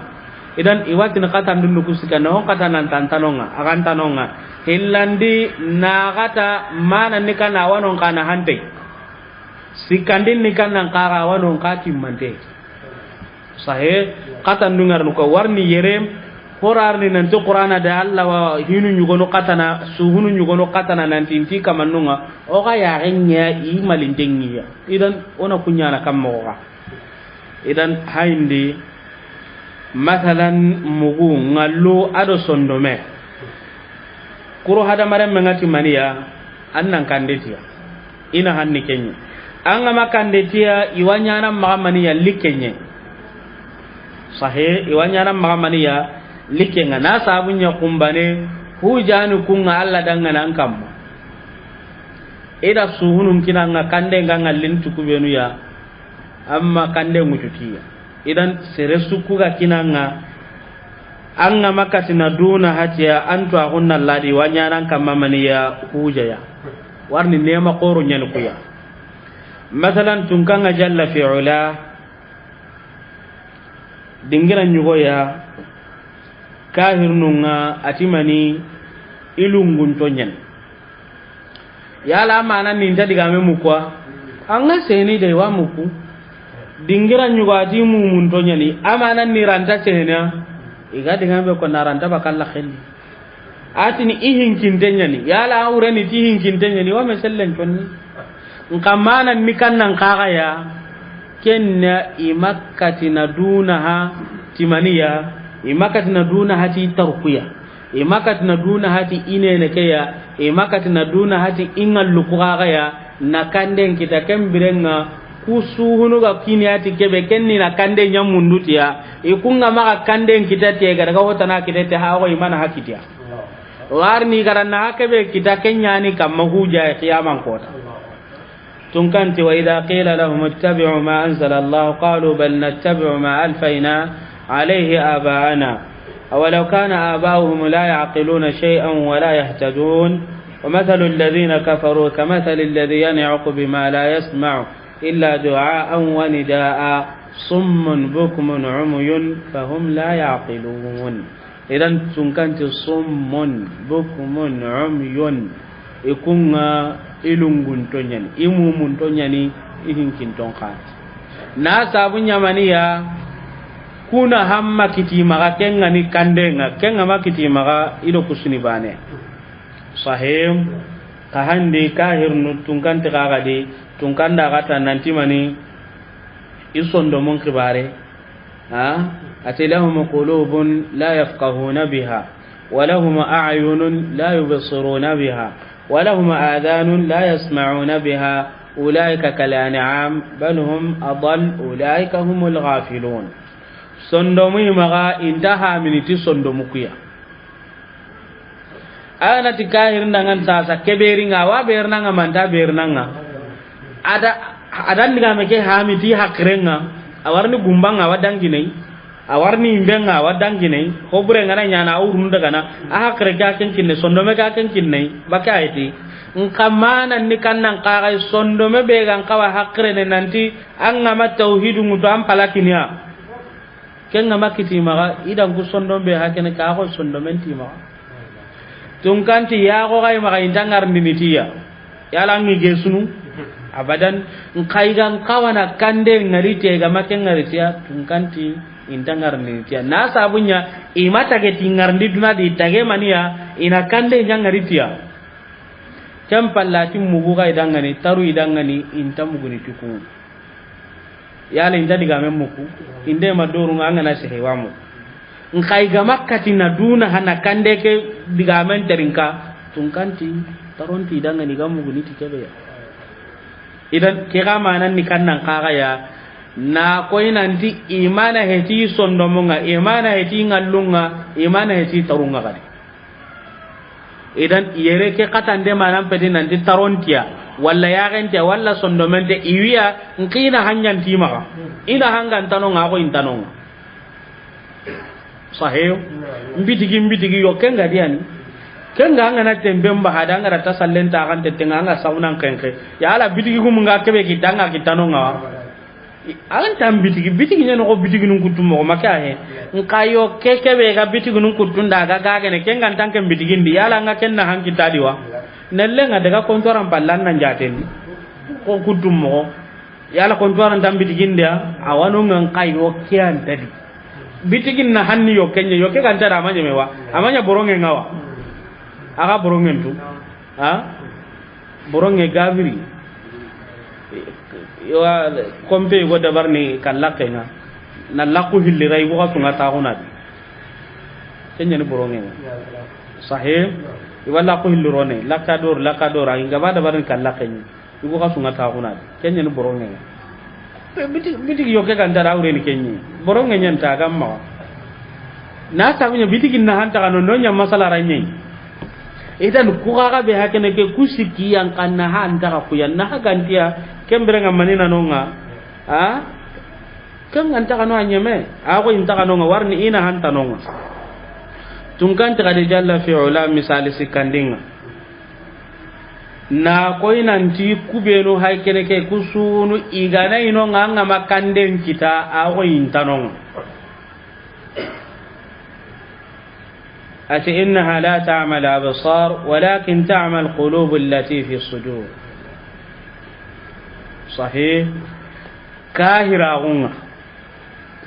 Idan, i wa ti ni xatandun du ku sikka, na hon xata nan tantano ŋa, a xa ntano ŋa. Hillandi na xata, mana ni xa na wano xa na hante. Sikkandin ni xa nan xa xa wano xa timmante. Sahe, xatandun ŋa ra nu ko warni yere, horar ni nanti Qur'ana da Alla wa hinu ñugono xatana, suhunu ñugono xatana nanti nti kamannun ŋa, o ga ya genya i malinten ŋiya. Idan, o na ku ñaana kam moxo ga. Idan, hayindi, masalan, mugu, ŋallu, a do sondome. Kuru hadamaren me ŋa ti maniya, an nan kande tiya. I na hanni kenye. An ga ma kande tiya, i wa ñaana maxa maniya li kenye. Sahe, i wa ñaana maxa maniya li kenga. Na sabu ña kumbane, hujani ku ŋa Alla da ŋa na an kamma. I da suhunun kina ŋa kande ŋa ŋallin tuku benu ya. Amma kande ŋutu tiya. Idan, sere su ku ga kina ŋa, an ga ma kati na duna hatiya, an tu a xunna ladi, wa ñaana an kamma maniya hujaya. Warni nema xoro ñaani kuya. Masalan, tunka ŋa jalla fi ula, dingira ñugoya, kahirnun ŋa, a ti mani, i lungunto ñaani. Yala a mana ni nta digame muku wa? An ga seni de wa muku. Dingira ñugo a ti mumunto ñaani. A mana ni ranta seni ya. I ga digame ko na ranta bakalla xenni. A ti ni i hinkinte ñaani. Yala a wure ni ti hinkinte ñaani. Wa me sellen conni. Nka mana ni kannan xa ga ya. Kenna i ma kati na duna ha ti maniya. I ma kati na duna ha ti tarkuya. I ma kati na duna hati i nene ke ya, i ma kati na duna hati i ŋallu ku xa ga ya, na kanden kita ken biren ŋa, ku suhunu ga kini hati kebe, ken ni na kande ña mundu tiya, i ku ŋa maxa kanden kita tiya, i ga daga hotana kita tiya, ha xo i mana ha kitiya. Warni i ga ra na ha kebe kita ken ñaani kamma huja ya xiyaman kota. Tunkanti, وإذا قيل لهم اتبعوا ما أنزل الله قالوا بل نتبع ما ألفينا عليه آباءنا أولو كان آباؤهم لا يعقلون شيئا ولا يهتدون ومثل الذين كفروا كمثل الذي ينعق بما لا يسمع إلا دعاء ونداء صم بكم عمي فهم لا يعقلون. Idan tunkanti summun, bukmun, umyun. I ku ŋa i lungunto ñaani, i mumunto ñaani, i hinkinton xa. Na sabu ñamaniya, ku na hamma kiti maxa, ken ŋa ni kande ŋa, ken ŋa ma kiti maxa, i do kusuni bane. Sahim, ka handi, kahirnu, tunkanti xa ga di, tunkanda xa ta nanti mani, i sondomun xibare. Ha? A ti, لهم قلوب لا يفقهون بها ولهم أعين لا يبصرون بها ولهم آذان لا يسمعون بها أولئك كالأنعام بل هم أضل أولئك هم الغافلون. Sondomu i maxa, i nta hamini ti sondomu ku ya. A ga na ti kahiri nda ŋa n sasa, ke beri ŋa, a wa beri na ŋa, ma nta beri na ŋa. A da, a da n digame ke hami ti hakire ŋa, a warni gumba ŋa, a wa dangi ne yi. A warni imbe ŋa, a wa dangi ne yi. Ho bure ŋa na ñaana, a wurunu daga na. A hakire ke a ken kinne, sondome ke a ken kinne yi. Ba ke a yi ti. Nka mana ni kannan xa ga yi, sondome be ga n xawa hakire ne nanti, an ŋa ma tawhidu ŋutu an palakiniya. Ken ŋa ma kiti maxa, idan ku sondon be hakene ka xo sondomen ti maxa. Tunkanti ya xo ga i maxa, i nta ŋarindini ti ya. Yala an ŋi gesunu? Abadan. Nka i ga n xawana kande ŋari ti ya, i ga ma ke ŋari ti ya, tunkanti i nta ŋarindini ti ya. Na sabu ña, i ma tage ti ŋarindi duna di, tage maniya, i na kande ña ŋari ti ya. Ken pallati mugu ga i dangani, taru i dangani, i nta muguni ti ku. Yala i nta digamen muku, i nde ma doru nga an ga na sehe wa muku. N xa i ga ma kati na duna hana kande ke digamen terinka, tunkanti, taronti i dangani ga muguni ti kebe ya. Idan, ke ga manan ni kannan kaga ya, na koy nanti i mana heti sondomonga, i mana heti ngallunga, i mana heti tarunga gadi. Idan, yere ke katande manan peti nanti tarontiya, walla yaxentiya, walla sondomente, i wiya, n xa i na hanyanti maxa. I na hangantanonga, a xo intanonga. Sahe. Mbitigi, mbitigi, yo, kenga diyani. Kenga an ga na tembe mba hada, an ga ra ta sallen ta, an te tenga, an ga saunan kenke. Ya ala bitigi gum nga kebe ki danga ki tanonga wa. An ta mbitigi, bitigi ɲa no ko bitigi nun kuttu mo, ma ke a he. N xa yo ke kebe ga bitigi nun kuttu nda ga ga gene, kenga n tanke mbitigi ndi, yala nga ken na hanki tadi wa. Nelle nga daga kontoran pallan nan jaten. Ko kuttu mo. Yala kontoran tan bitigi ndi ya, a wano nga n xa yo ke an tadi. Bitigi na hanni yo kenye, yo ke kan tada amanya mewa. Amanya boronge nga wa. Aga borongen tu. Ha? Boronge gabiri. Yo, kompe go dabar ni kallake nga. Na laku hilli rai go kasunga ta guna di. Kenya ni boronge nga. Sahe. Iwa laku hilli rone. Laka dor, laka dor. Inga ba dabar ni kallake nga. Yugo xa sunga ta xuna. Kenya ni boronge. Biti, biti yo ke kan dara wure ni kenyi. Boronge nyan ta gamma. Na sabunya biti kin na hanta kano no nya masala ranye. Idan ku ga be hakene ke kusiki yan kan na hanta ka ku yan na hagantiya kembere nga manina no nga. Ha? Kan an ta kano anyeme. A ko in ta kano nga warni ina hanta no nga. Tun kan ta kadi jalla fi ula misali sikandinga. Na koy nanti kubenu hay kene ke kusunu igana ino nga nga makanden kita a go intanonga. Ati innaha la ta'mal absar walakin ta'mal qulub allati fi sudur. Sahih. Kahiraxunga.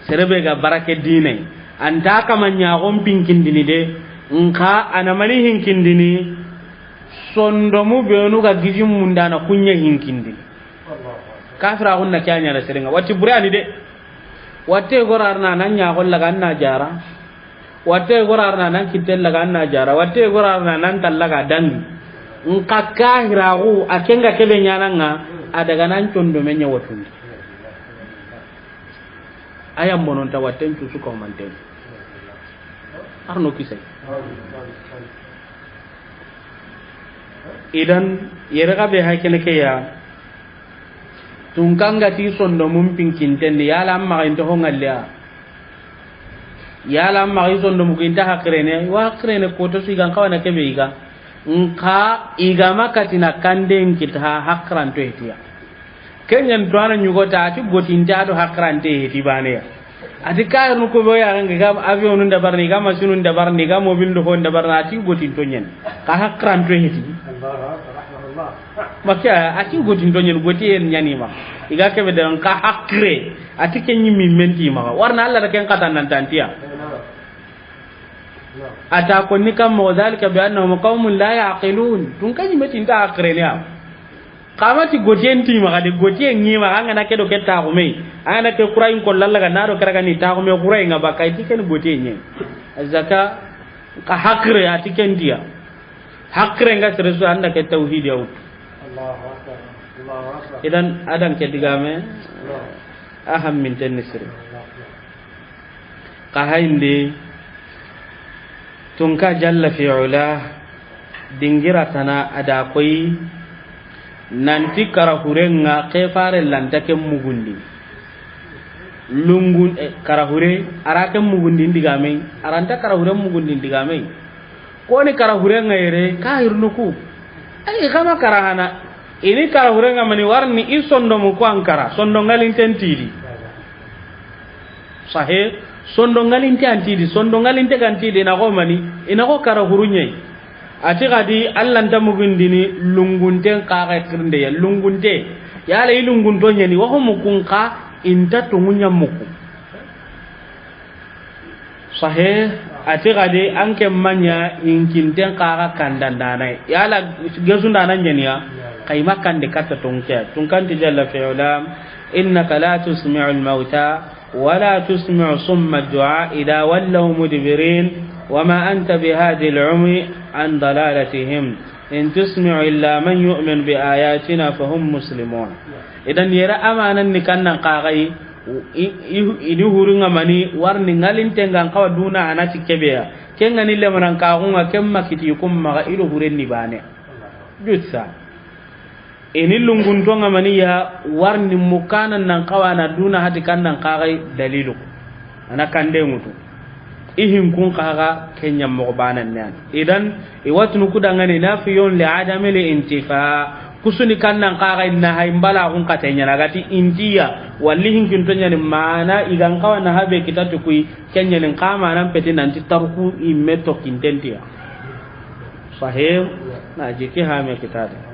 Serebe ga barake dinai. Anta kama ɲaxon pinkindini de. Nka anamani hinkindini. Sondomu benu ga gijin mundana kunya hinkindini. Kafiraxun na kya ɲana serenga. Wati burani de. Watte gorarna nan ɲaxon laga na jara. Watte gorarna nan kitten laga na jara. Watte gorarna nan tallaga dangi. Nka kahiraxu a kenga kebe ɲananga. A daga nan condome ɲa watundi. Aya mononta watten cusu ko manten. Arno kisay. Idan yere ga be hakene ke ya. Tunkanga ti sondomun pinkinten di yala amma ga into hongalliya. Yala amma ga sondomu ginta hakrene wa hakrene ko to sigan kawana kebe iga. Nka iga makatina kanden kita hakranto hetiya. Kenyan to ana nyugo ta ati gotinte ado hakrante heti baneya. Ati kayar nu ko boya ga avion nun dabarni ga masinun dabarni ga mobil do hon dabarna ati gotinto nyen. Ka hakranto heti. Makya ati gotinto nyen gotiyen nyani ma. Iga kebe dan ka hakre ati kenyi mi menti ma. Warna Allah da ken kata nan tantiya. Ata konni kam mo dhalika bi annahum qaumun la yaqilun. Tun kanyi metinta hakre ne. Kamati gotiyen ti maxa de, gotiyen ŋi maxa, an ga na ke do ke taxume, an ga na ke kurayin ko lallaga na do karaga ni taxume kurayin ŋa baka, i ti ken gotiyen ɲe. Zaka ka hakre a ti ken diya. Hakre nga sere su anda ke tawhid ya wut. Allahu akbar. Allahu akbar. Idan adan ke digame. Allahu. A hamminten ni sere. Allahu akbar. Ka hayindi, tunka jalla fi ula, dingira tana a da koyi, nanti karahurenga ke fare lanta ke mugundi. Lungun, eh, karahure, ara ke mugundi ndigame, aranta karahure mugundi ndigame. Koni karahurenga yere, kahirnuku. Ay, kama karahana. Ini karahurenga mani warni i sondomu ko ankara, sondo ngalinten tidi. Sahe, sondo ngalinte antidi, sondo ngalinte gantidi, na go mani, ina go karahurunye. Ati gadi, Allah nta mugundini, lungunten kaga kirnde ya, lungunte. Yala i lungunto nyani, wa ho mukun ka, inta tungunya muku. Sahe, A ti gadi an ke maɲa hinkinten kaga kandandana. Yala gesundana ɲaniya? Kayima kande katta tonke. Tunkanti jalla fi'ala: "Innaka la tusmi'ul mauta, wa la tusmi'u summa du'a idha wallaw mudbirin, wa ma anta bihadi al-'umi an dalalatihim. In tusmi'u illa man yu'minu bi ayatina fahum muslimun." Idan yere amanan ni kannan kagai, i, i, i di hurunga mani warni ngalinte ngan kawa duna anati kebeya. Kengani lemanan kagunga kemma kiti kumma ido hurenni bane. Jutsa. Ini lunguntonga maniya warni mukana nan kawana duna hati kannan kagai dalilu. Ana kande ngutu. Ihin kun kaga kenya mogo banan ne. Idan iwatunu kudangani nafiyon li adami li intifa. Kusuni kannan kagai na hay mbala kun katenya nagati intiya. Walli hinkintonya ni mana igan kawana habe kitatu kui kenya ni kama nan peti nanti tarku imeto kintentiya. Sahih. Na jiki hame kitade.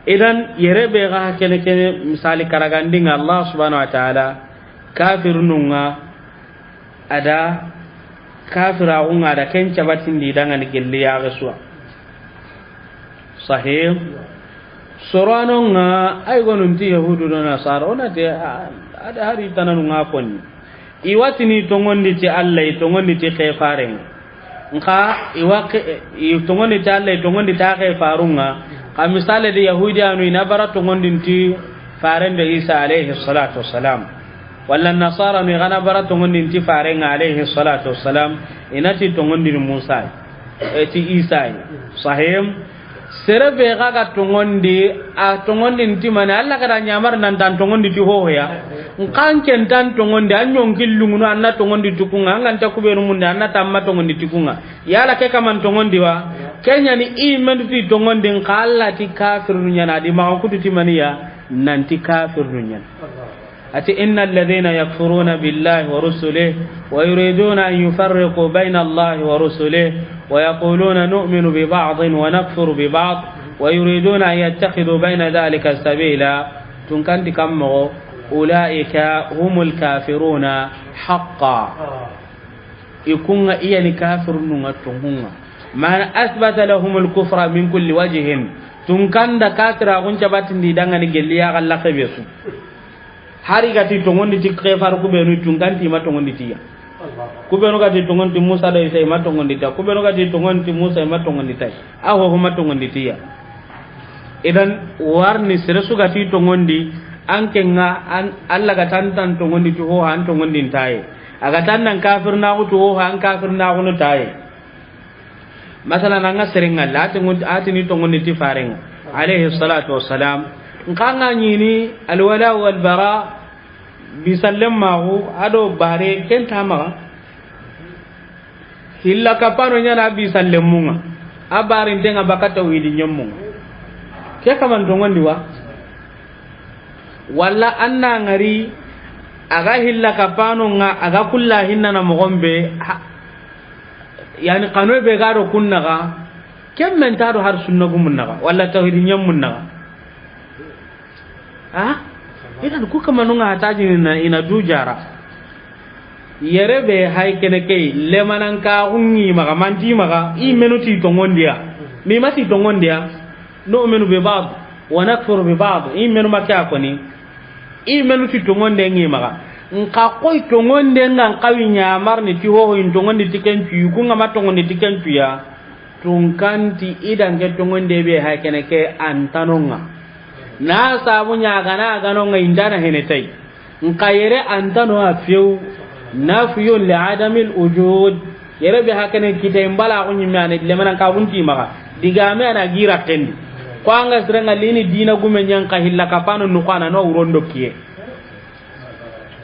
Idan yere be ga kene kene misali karagandinga Allah subhanahu wa ta'ala kafirnunga ada kafiragunga ada ken cabatindi dangani gelli ya gaswa. Sahih. Soranonga ay gonunti yahudu do nasara onate ada hari tananunga konni. Iwatini tongondi ti Allah, i tongondi ti xefaren. Nka iwa ke-, i tongondi ti Allah, i tongondi ta xefarunga. Ka misale di yahudiyanu ina bara tongondin ti faren do Isa alayhi salatu wassalam. Walla nasara ni gana bara tongondin ti farenga alayhi salatu wassalam. Inati tongondin Musa. E ti Isa. Sahim. Sere be ga ga tongondi, a tongondi nti mani, Allah ga da ɲamar nan tan tongondi ti hohoya. Nkan ken tan tongondi, an ɲonki lungunu, an na tongondi tukunga, an ganta kubenu munde, an na tamma tongondi tukunga. Yala ke kaman tongondi wa? Kenya ni i mendu ti tongondi, nka Allah ti kafirnu ɲana, di maxa kutu ti maniya, nanti kafirnu ɲana. Ati, "Inna alladhina yakfuruna billahi wa rusulihi wa yuriduna an yufarriqu bayna Allahi wa rusulihi wa yaquluna nu'minu bi ba'din wa nakfuru bi ba'd wa yuriduna an yattakhidhu bayna dhalika sabila." Tunkanti kammo, "Ulaika humul kafiruna haqqa." Ikunga iyani kafirnunga tungunga. Man asbata lahumul kufra min kulli wajhin. Tunkanda kafira gunca batindi dangani gelliya galla kebesu. Hari gati tongondi ti kefar kubenu tunkanti ma tongondi tiya. Kubenu gati tongondi Musa da Isa ma tongondi ta. Kubenu gati tongondi Musa ma tongondi ta. Aho ho ma tongondi tiya. Idan warni sere su gati tongondi an kenga an Allah ga tan tan tongondi to ho an tongondi taye. Aga tan nan kafir na go to ho an kafir na go no taye. Masalan, an ga serenga la, ati ngun-, ati ni tongondi ti farenga, alayhi salatu wassalam. Nkanga ɲini alwala wal bara, bi sallem maxu, ado bare, ken ta maxa. Hilla kapano ɲana bi sallemunga. A barintenga baka tawhidi ɲemmunga. Ke kaman tongondi wa? Walla anna ngari, aga hilla kapano nga, aga kulla hinna na mogombe, ha, yani kano be ga do kunnaga, kemmen ta do har sunna gumunnaga, walla tawhidi ɲammunnaga. Ha? Idan ku kamanunga hataji ina, ina du jara. Yere be hay kene key, lemanan ka hungi maga, manti maga, i menu ti tongondiya. Mi mati tongondiya. Nu'minu bi ba'd, wa nakfuru bi ba'd. I menu makka koni. I menu ti tongonde ngi maga. Nka koy tongonde ngan kawi ɲamarni ti hoho in tongondi ti kencu, kunga ma tongondi ti kencu ya. Tunkanti idan ke tongonde be hay kene ke antanonga. Na sabu ɲagana ganonga indana hene tay. Nka yere antano a few. Nafiyun li adamil wujud. Yere be hakene kita imbala ko ɲimme ane lemanan ka bunti maga. Digame ana gira tendi. Ko anga sirenga lini dina gume ɲan ka hilla kapano nu kana no urondo kiye.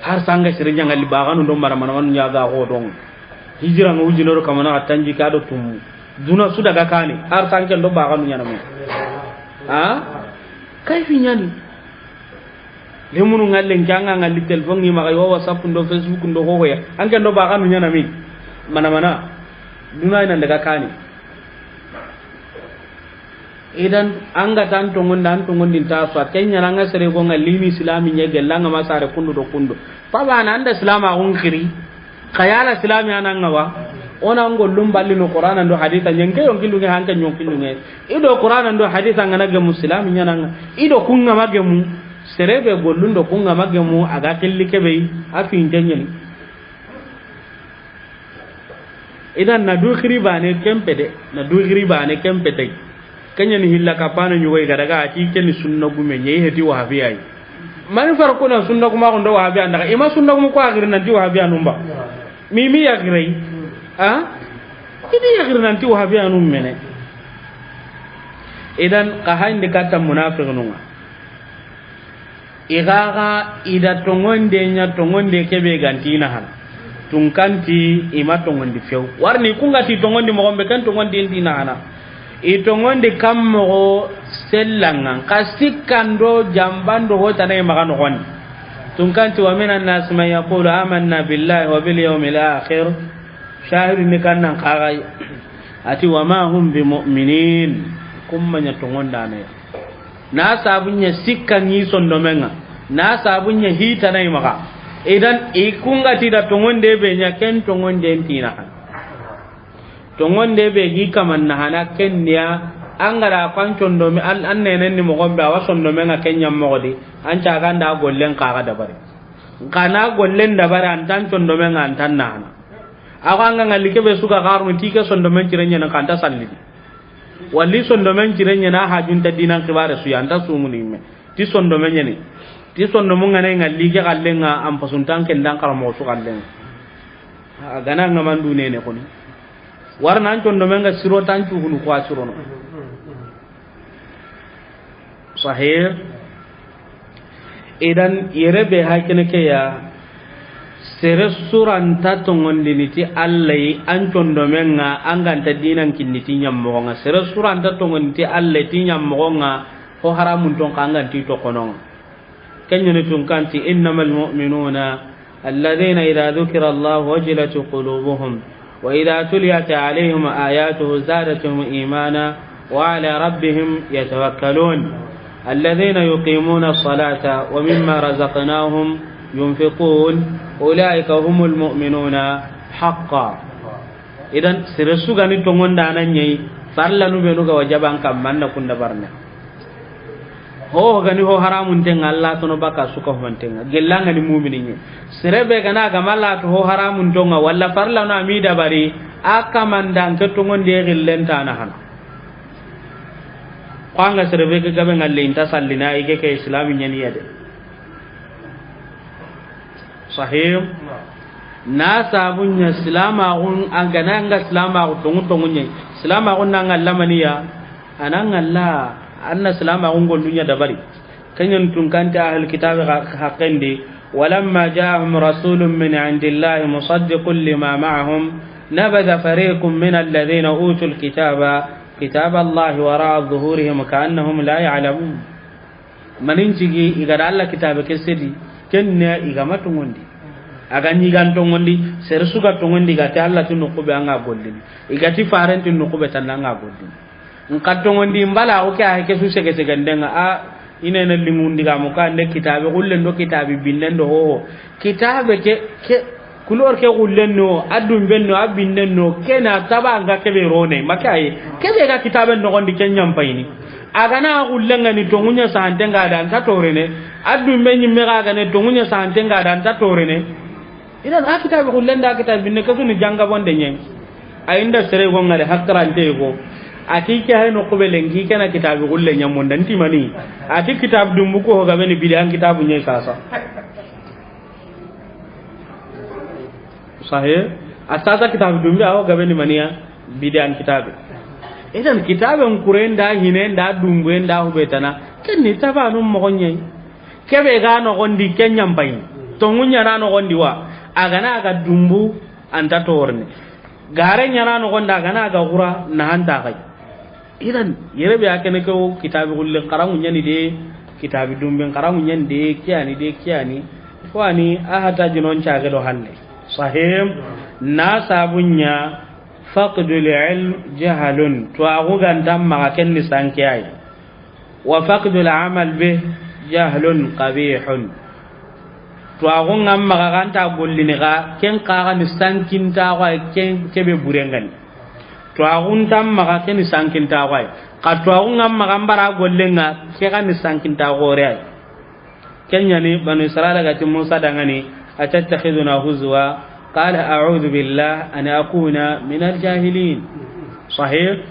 Har sanga sire ɲanga li baganu do mara mana manu ɲaga ko don. Hijira nga wujino do kamana tanji ka do tum. Duna su daga kani. Har sanke do baganu ɲana mi. Ha? Kayfi ɲani. Lemunu ngallen ke anga ngalli telephone ngi maga yo WhatsApp ndo Facebook ndo hohoya. Anke ndo baganu ɲana mi. Mana mana. Duna ina daga kani. Idan anga tan tongondi, an tongondi ta so kenya nanga sere go ngalli ni islami ɲe gella nga masare kundu do kundu. Tabana anda islama gun khiri. Khayala islami ananga wa. O na gollun ballini Qur'ana ndo hadisa ɲa, nke yonki lunŋe, anke yonki lunŋe. I do Qur'ana ndo hadisa ŋa na gemu, silami ɲa na ŋa. I do ku ŋa ma gemu, sere be gollun do ku ŋa ma gemu, a ga xilli kebe, a finte ɲeni. Idan na du xiri bane kempe de, na du xiri bane kempe tay. Ken ɲa ni hilla kapano ɲugo i ga daga a ti ken ni sunna gume ɲa, i heti wahabiya yi. Mani farqu na sunna guma ko ndo wahabiya nda? I ma sunna guma ko a xiri nanti wahabiya numba. Mi mi ya xiri. Ha? I di ya xiri nanti wahabiya num mene. Idan ka hayndi katta munafiqunun ŋa. I ga ga i da tongonde ɲa, tongonde kebe ga nti na hana. Tunkanti i ma tongondi few. Warni ku ŋa ti tongondi moxo be, ken tongondi nti na hana. I tongondi kam moxo sellanŋa, ka sikkando jambando ho tana i maxa noxondi. Tunkanti: ومن الناس من يقول آمنا بالله وباليوم الآخر. Shahidu ni kannan kagai. A ti: وما هم بمؤمنين. Ku ma ɲa tongondana ya. Na sabu ɲa sikka ŋi sondomen ŋa. Na sabu ɲa hitana i maxa. Idan i ku ŋa ti da tongonde be ɲa, ken tongonde nti na hana. Tongonde be gi kaman na hana ken ya, an ga da ko an condomen, an, an nenen ni moxo be, a wa sondomen ŋa ken ɲa moxo di, an caga nda gollen kaga dabari. Xa na gollen dabari, an tan condomen ŋa, an tan na hana. A ko an ga ŋalli kebe su ga xarunu ti ke sondomen cire ɲa na, xa nta sallini. Walli sondomen cire ɲa na, hajunta dinan xibare su ya, an ta sumuni me. Ti sondomen ɲa ni. Ti sondomun ŋa na ŋalli ke xallen ŋa, an pasuntan ken dan xaramoxo su xallen ŋa. A ga na ŋa mandu nene koni. Warna an condomen ŋa siro tan cuhunu ko a sirono. Sahih. Idan yere be hakene ke ya, sere su ra nta tongondini ti Alla yi an condomen ŋa, an ga nta dinan kinni ti ɲammoxon ŋa. Sere su ra nta tongondini ti Alla yi ti ɲammoxon ŋa, ho haramun ton xa an ga nti toxonon ŋa. Ken ɲa ni tunkanti: إنما المؤمنون الذين إذا ذكر الله وجلت قلوبهم وإذا تليت عليهم آياته زادتهم إيمانا وعلى ربهم يتوكلون الذين يقيمون الصلاة ومما رزقناهم ينفقون أولئك هم المؤمنون حقا. Idan sere su ga ni tongondana ɲa yi, farlanu benu ga wajaban kamma, an na kunda barne. Ho ga ni ho haramun ten ŋa, Alla tono baka su ka humanten ŋa, gella ŋa ni mumini ɲa. Sere be ga na ga ma Alla to ho haramun ton ŋa, walla farlanu a mi dabari, a kaman da nke tongonde gillen ta na hana. Ko an ga sere be ga gabe ŋalle i nta sallina, i ke ke islami ɲa ni ya de. Sahih. Na sabu ɲa silamaxun, an ga na ŋa silamaxu tongu tongu ɲa. Silamaxun na ŋalla maniya, a na ŋalla, an na silamaxun gollu ɲa dabari. Ken ɲa ni tunkanti ahal kitabi ha-, haqqendi: ولما جاءهم رسول من عند الله مصدق لما معهم نبذ فريق من الذين أوتوا الكتاب كتاب الله وراء ظهورهم كأنهم لا يعلمون. Manin cigi i ga da Alla kitabe ke sedi, ken ne i ga ma tongondi. A ga ɲi ga n tongondi, sere su ga tongondi, i ga ti Alla ti noqu be an ga gollini. I ga ti faren ti noqu be tan an ga gollini. N ka tongondi n bala o ke a ke su sege sege ndenga a, i ne na lingundi ga mo ka nde kitabe gulle ndo kitabe binne ndo ho ho. Kitabe ke, ke, Kulor ke gullen no, a dumben no, a binnen no, ke na taba nga kebe rone, maka yi. Kebe ga kitaben nogondi ken ɲampayini. A ga na gullen ga ni tongunya sante nga da nta torene. A dumben ɲimme ga ga ne tongunya sante nga da nta torene. Idan a kitabe gullen da kitabe binne ke suni janga bonde ɲen. A inda sere go ngare hakkarante go. A ti ke hay no kubelen ki kana kitabe gullen ɲamon dan timani. A ti kitabe dumbu ko ga beni bidan kitabu ɲe sasa. Sahe, a sasa kitabe dumbe awo gabe ni maniya, bidan kitabe. Idan kitabe n kuren da hine nda dumbu nda hubetana, ken ni taba no mogonye. Kebe ga nogondi ken ɲampay. Tongunya na nogondi wa, a ga na ga dumbu anta torne. Gare ɲa na nogondi a ga na ga gura na hanta kai. Idan, yere be a kene ke o kitabi gullen xaranŋu ɲani de, kitabi dumben xaranŋu ɲani de, kiyani de, kiyani. Ko ani a hata jinon cage do hanne. Sahim, na sabunya, faqdul ilm jahalun. To a gugan damma ga kenni sanke ay. Wa faqdul amal be jahlun qabihun. Tuwaaxu ŋa maxa xa nta gollini xa, ken xa ga ni sankintaxu ya, ken ke be buren ga ni. Tuwaaxu nta maxa, ken ni sankintaxu ya. Xa tuwaaxu ŋa maxa n bara gollen ŋa, ke ga ni sankintaxu xoore ya. Ken ɲa ni Banu Israila ga ti Musa danŋa ni, "Atattakhidhuna huzwa, qala a'udhu billahi an akuna minal jahilin." Sahih.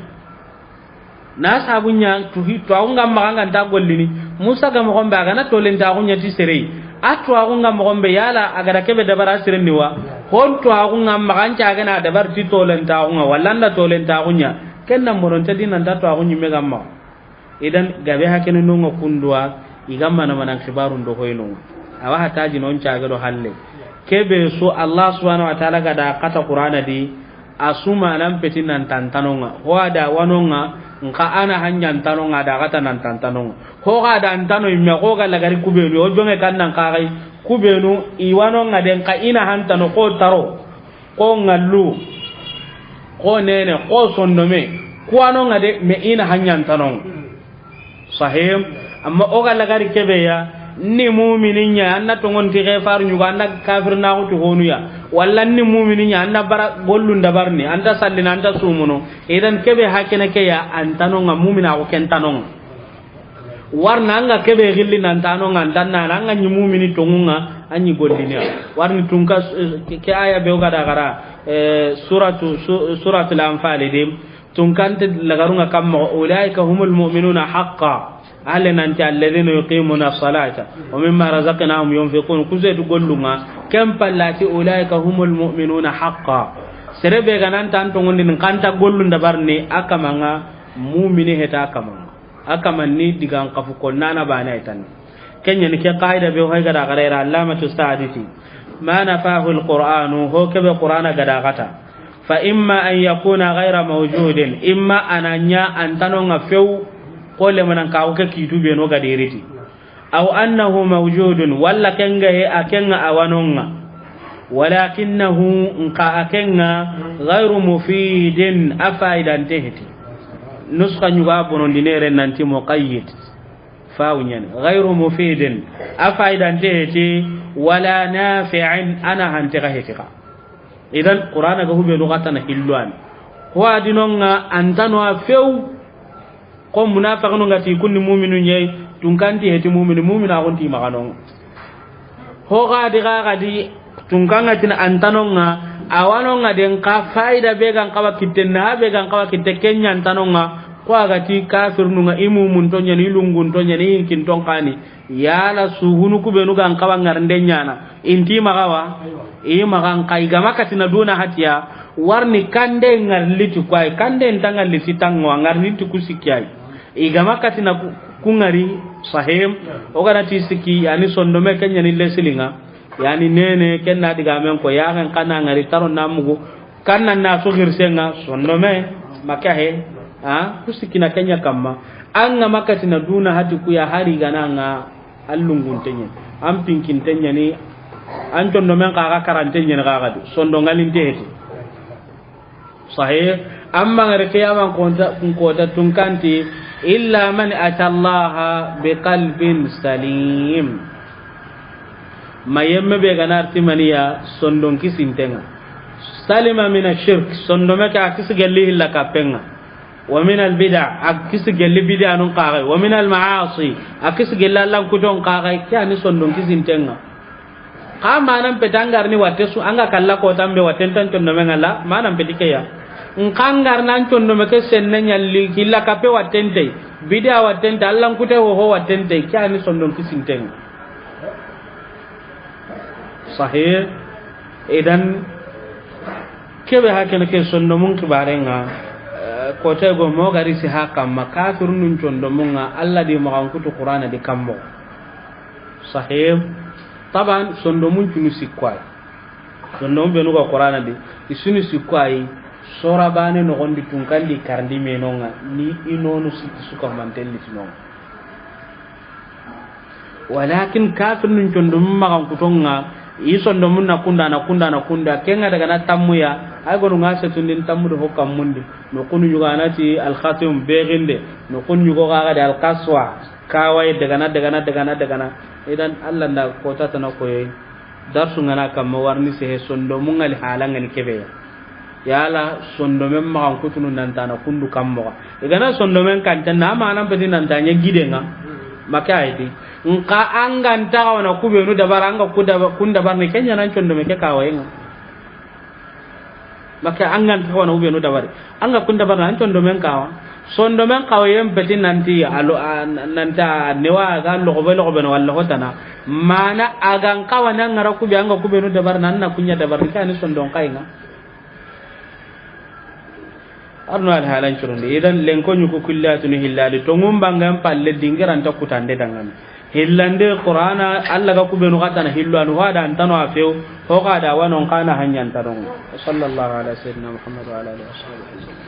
Na sabu ɲa tuhi, tuwaaxu ŋa maxa n ga nta gollini. Musa ga moxo be, a ga na tolentaxu ɲa ti sere yi. A tuwaaxu ŋa moxo be, yala a ga da ke be dabari sere ni wa? Hon tuwaaxu ŋa maxa n ca ga na dabari ti tolentaxu ŋa, walla n da tolentaxu ɲa. Ken na moronte di nan ta tuwaaxu ɲimme ga maxa. Idan gabe hakene no ŋa kunduwa, i ga mana mana xibaarun do hoyno. Awa hataji non caage do halle. Ke be su Allah subhanahu wa ta'ala ga da kata Qur'ana di, a su ma nan peti nan tantano ŋa. Ho a da wano ŋa, nxa a na hanjan tano ŋa da kata nan tantano ŋa. Ho ga da ntano imme, ho ga lagari kubenu, o jonge kan nan kagai, kubenu, i wano ŋa den xa i na hantano ko taro. Ko ŋallu, ko nene, ko sondome, kuwano ŋa de, me i na hanjan tano ŋa. Sahim. Amma o ga lagari ke be ya, ni mumini ɲa, an na tongon ti ke faru ɲugo, an na kafir na xutu honu ya. Walla ni mumini ɲa, an na bara gollun dabarni, an ta sallina, an ta sumuno. Idan ke be hakene ke ya, an tano ŋa, mumina ko ken tano ŋa. Warna an ga ke be gilli nan tano ŋa, an tanna, an ga ɲi mumini tongu ŋa, an ɲi gollini ya. Warni tunka, eh, ke, ke aya be o ga da gara, eh, suratu, su-, suratul Anfal di. Tunkante lagarun ŋa kamma, "Ulaika humul mu'minuna haqqan." Alle nan ti, "Alladhina yuqimuna salata wa mimma razaqnahum yunfiqun." Ku se tu gollun ŋa, ken pallati, "Ulaika humul mu'minuna haqqan." Sere be ga nan tan tongondi n xa nta gollun dabarni, a kaman ŋa mumini heta kaman ŋa. A kaman ni digan kafu ko nana bana itan. Ken ɲa ni ke qaida be hoy ga da garera Allamatu Sa'di ti, "Ma nafahu al-Qur'anu," ho ke be Qur'ana ga da kata. "Fa imma an yakuna ghayra mawjudin," imma a na ɲa an tano ŋa few, ko le manan ka ke kitu be no ga diriti. "Aw annahu mawjudun," walla ken ga he a ken ŋa a wano ŋa. "Walakinnahu," nxa a ken ŋa, "ghayru mufidin," a faidante heti. Nuska ɲuga bonondi nere nanti muqayyid. Fawu ɲani. "Ghayru mufidin," a faidante heti, "wala nafi'in," a na hante ga heti ga. Idan, Qur'ana ga hube lugatana hilluani. Ho adinonga antano a few. Ko munafiqinu ngati kunni mu'minu ɲei, tunkanti heti mu'minu, mu'minu a gonti maxanonga. Ho gadi ga gadi, tunkanga tina antanonga, awanonga den ka faida be gan kawa kitte, na be gan kawa kitte, kenya antanonga, ko agati kafirnunga, i mumun to ɲani, i lungun to ɲani, i hinkin ton kani. Yala suhunu kubenu gan kawa ngarnde ɲana, inti maxawa, i maxan ka i gama katina duna hatiya, warni kande ngarliti kwai, kande nta ngarliti tango, ngarliti kusikiyai. I gama katina ku-, kungari, sahim, o gana ti siki, yani sondome kenya ni lesilinga, yani nene, kenna diga men ko, ya kan kana ngari taro namugo, kanna na su xirsenga, sondome, makahe, ha, kusikina kenya kamma. Anga makatina duna hati kuya hari gananga, allungun tenye, an pinkin tenye ni, an condomen kaga karantenye ni kaga di, sondo ngalin teheti. Sahih. Amma ngare kiyaman konta, kun kota tunkanti, "Illa man atallaha biqalbin salim." Ma yemme be ganar timaniya sondon kisintenga. Salima mina shirk, sondome ka kisi gelli hilla kapenga. Wa min al bid'a, a kisi gelli bid'a nun kagai. Wa min al ma'asi, a kisi gelli allan kuton kagai. Kiyani sondon kisintenga. Ka manan peti angarni watte su, anga kalla ko tambe watten tan condome ngala, manan peti keya. Nkangar nan condome ke senne ɲalli, killa kape wattente, bid'a wattente, allan kute ho ho wattente, kiyani sondon kisinten. Sahih. Idan, kebe hakene ke sondomun kibarenga, eh, kote go mo gari si hakamma, kafirnun condomunga, Allah di magankutu Qur'ana di kammo. Sahih. Taban, sondomun cunu sikkwai. Sondomun benu ga Qur'ana di, isunu sikkwai, sora bane nogondi tunkandi karndi menonga, ni inonu sikki suka mantelli tinonga. Walakin kafirnun condomun magan kutonga, i sondomun na kunda, na kunda, na kunda, kenga daga na tammuya, ay gonu nga setundin tammu do hokka mundi, no kunu yuganati al-khatim beginde, no kunu yugo gaga de al-qaswa, kawai dagana, dagana, dagana, dagana. Idan Allah nda kota tana koyoyi. Darsu ŋa na kamma warni sehe sondomu ŋa li hala ŋa ni kebe ya. Yala sondomen maxan kutunu nantana kundu kammoxa. I ga na sondomen kanten na, a manan peti nanta ɲa giden ŋa. Make a yi ti. Nxa an ga nta xa wa na kubenu dabari, an ga ku daba-, kun dabari ni ken ɲa nan sondome ke kawayen ŋa. Make an ga nta xa wa na kubenu dabari, an ga kun dabari na an sondomen kawa. Sondomen kawayen peti nanti alo, a, nanta newa ga loxobe loxobe no walla hotana. Mana a ga n kawa na ŋa ra kube, an ga kubenu dabari na, an na kun ɲa dabari ni ke ni sondon kayi ŋa. Arno al halan curundi. Idan lenko ɲuku kullatunu hilladi. Tongum bangan palle dingiranta kutande dangani. Hillande Qur'ana, Allah ga kubenu xatana hillo anu hada antano a few. Ho ga da wanon kana hanyanta don. Sallallahu ala sayyidina Muhammad wa ala alihi wa sahbihi.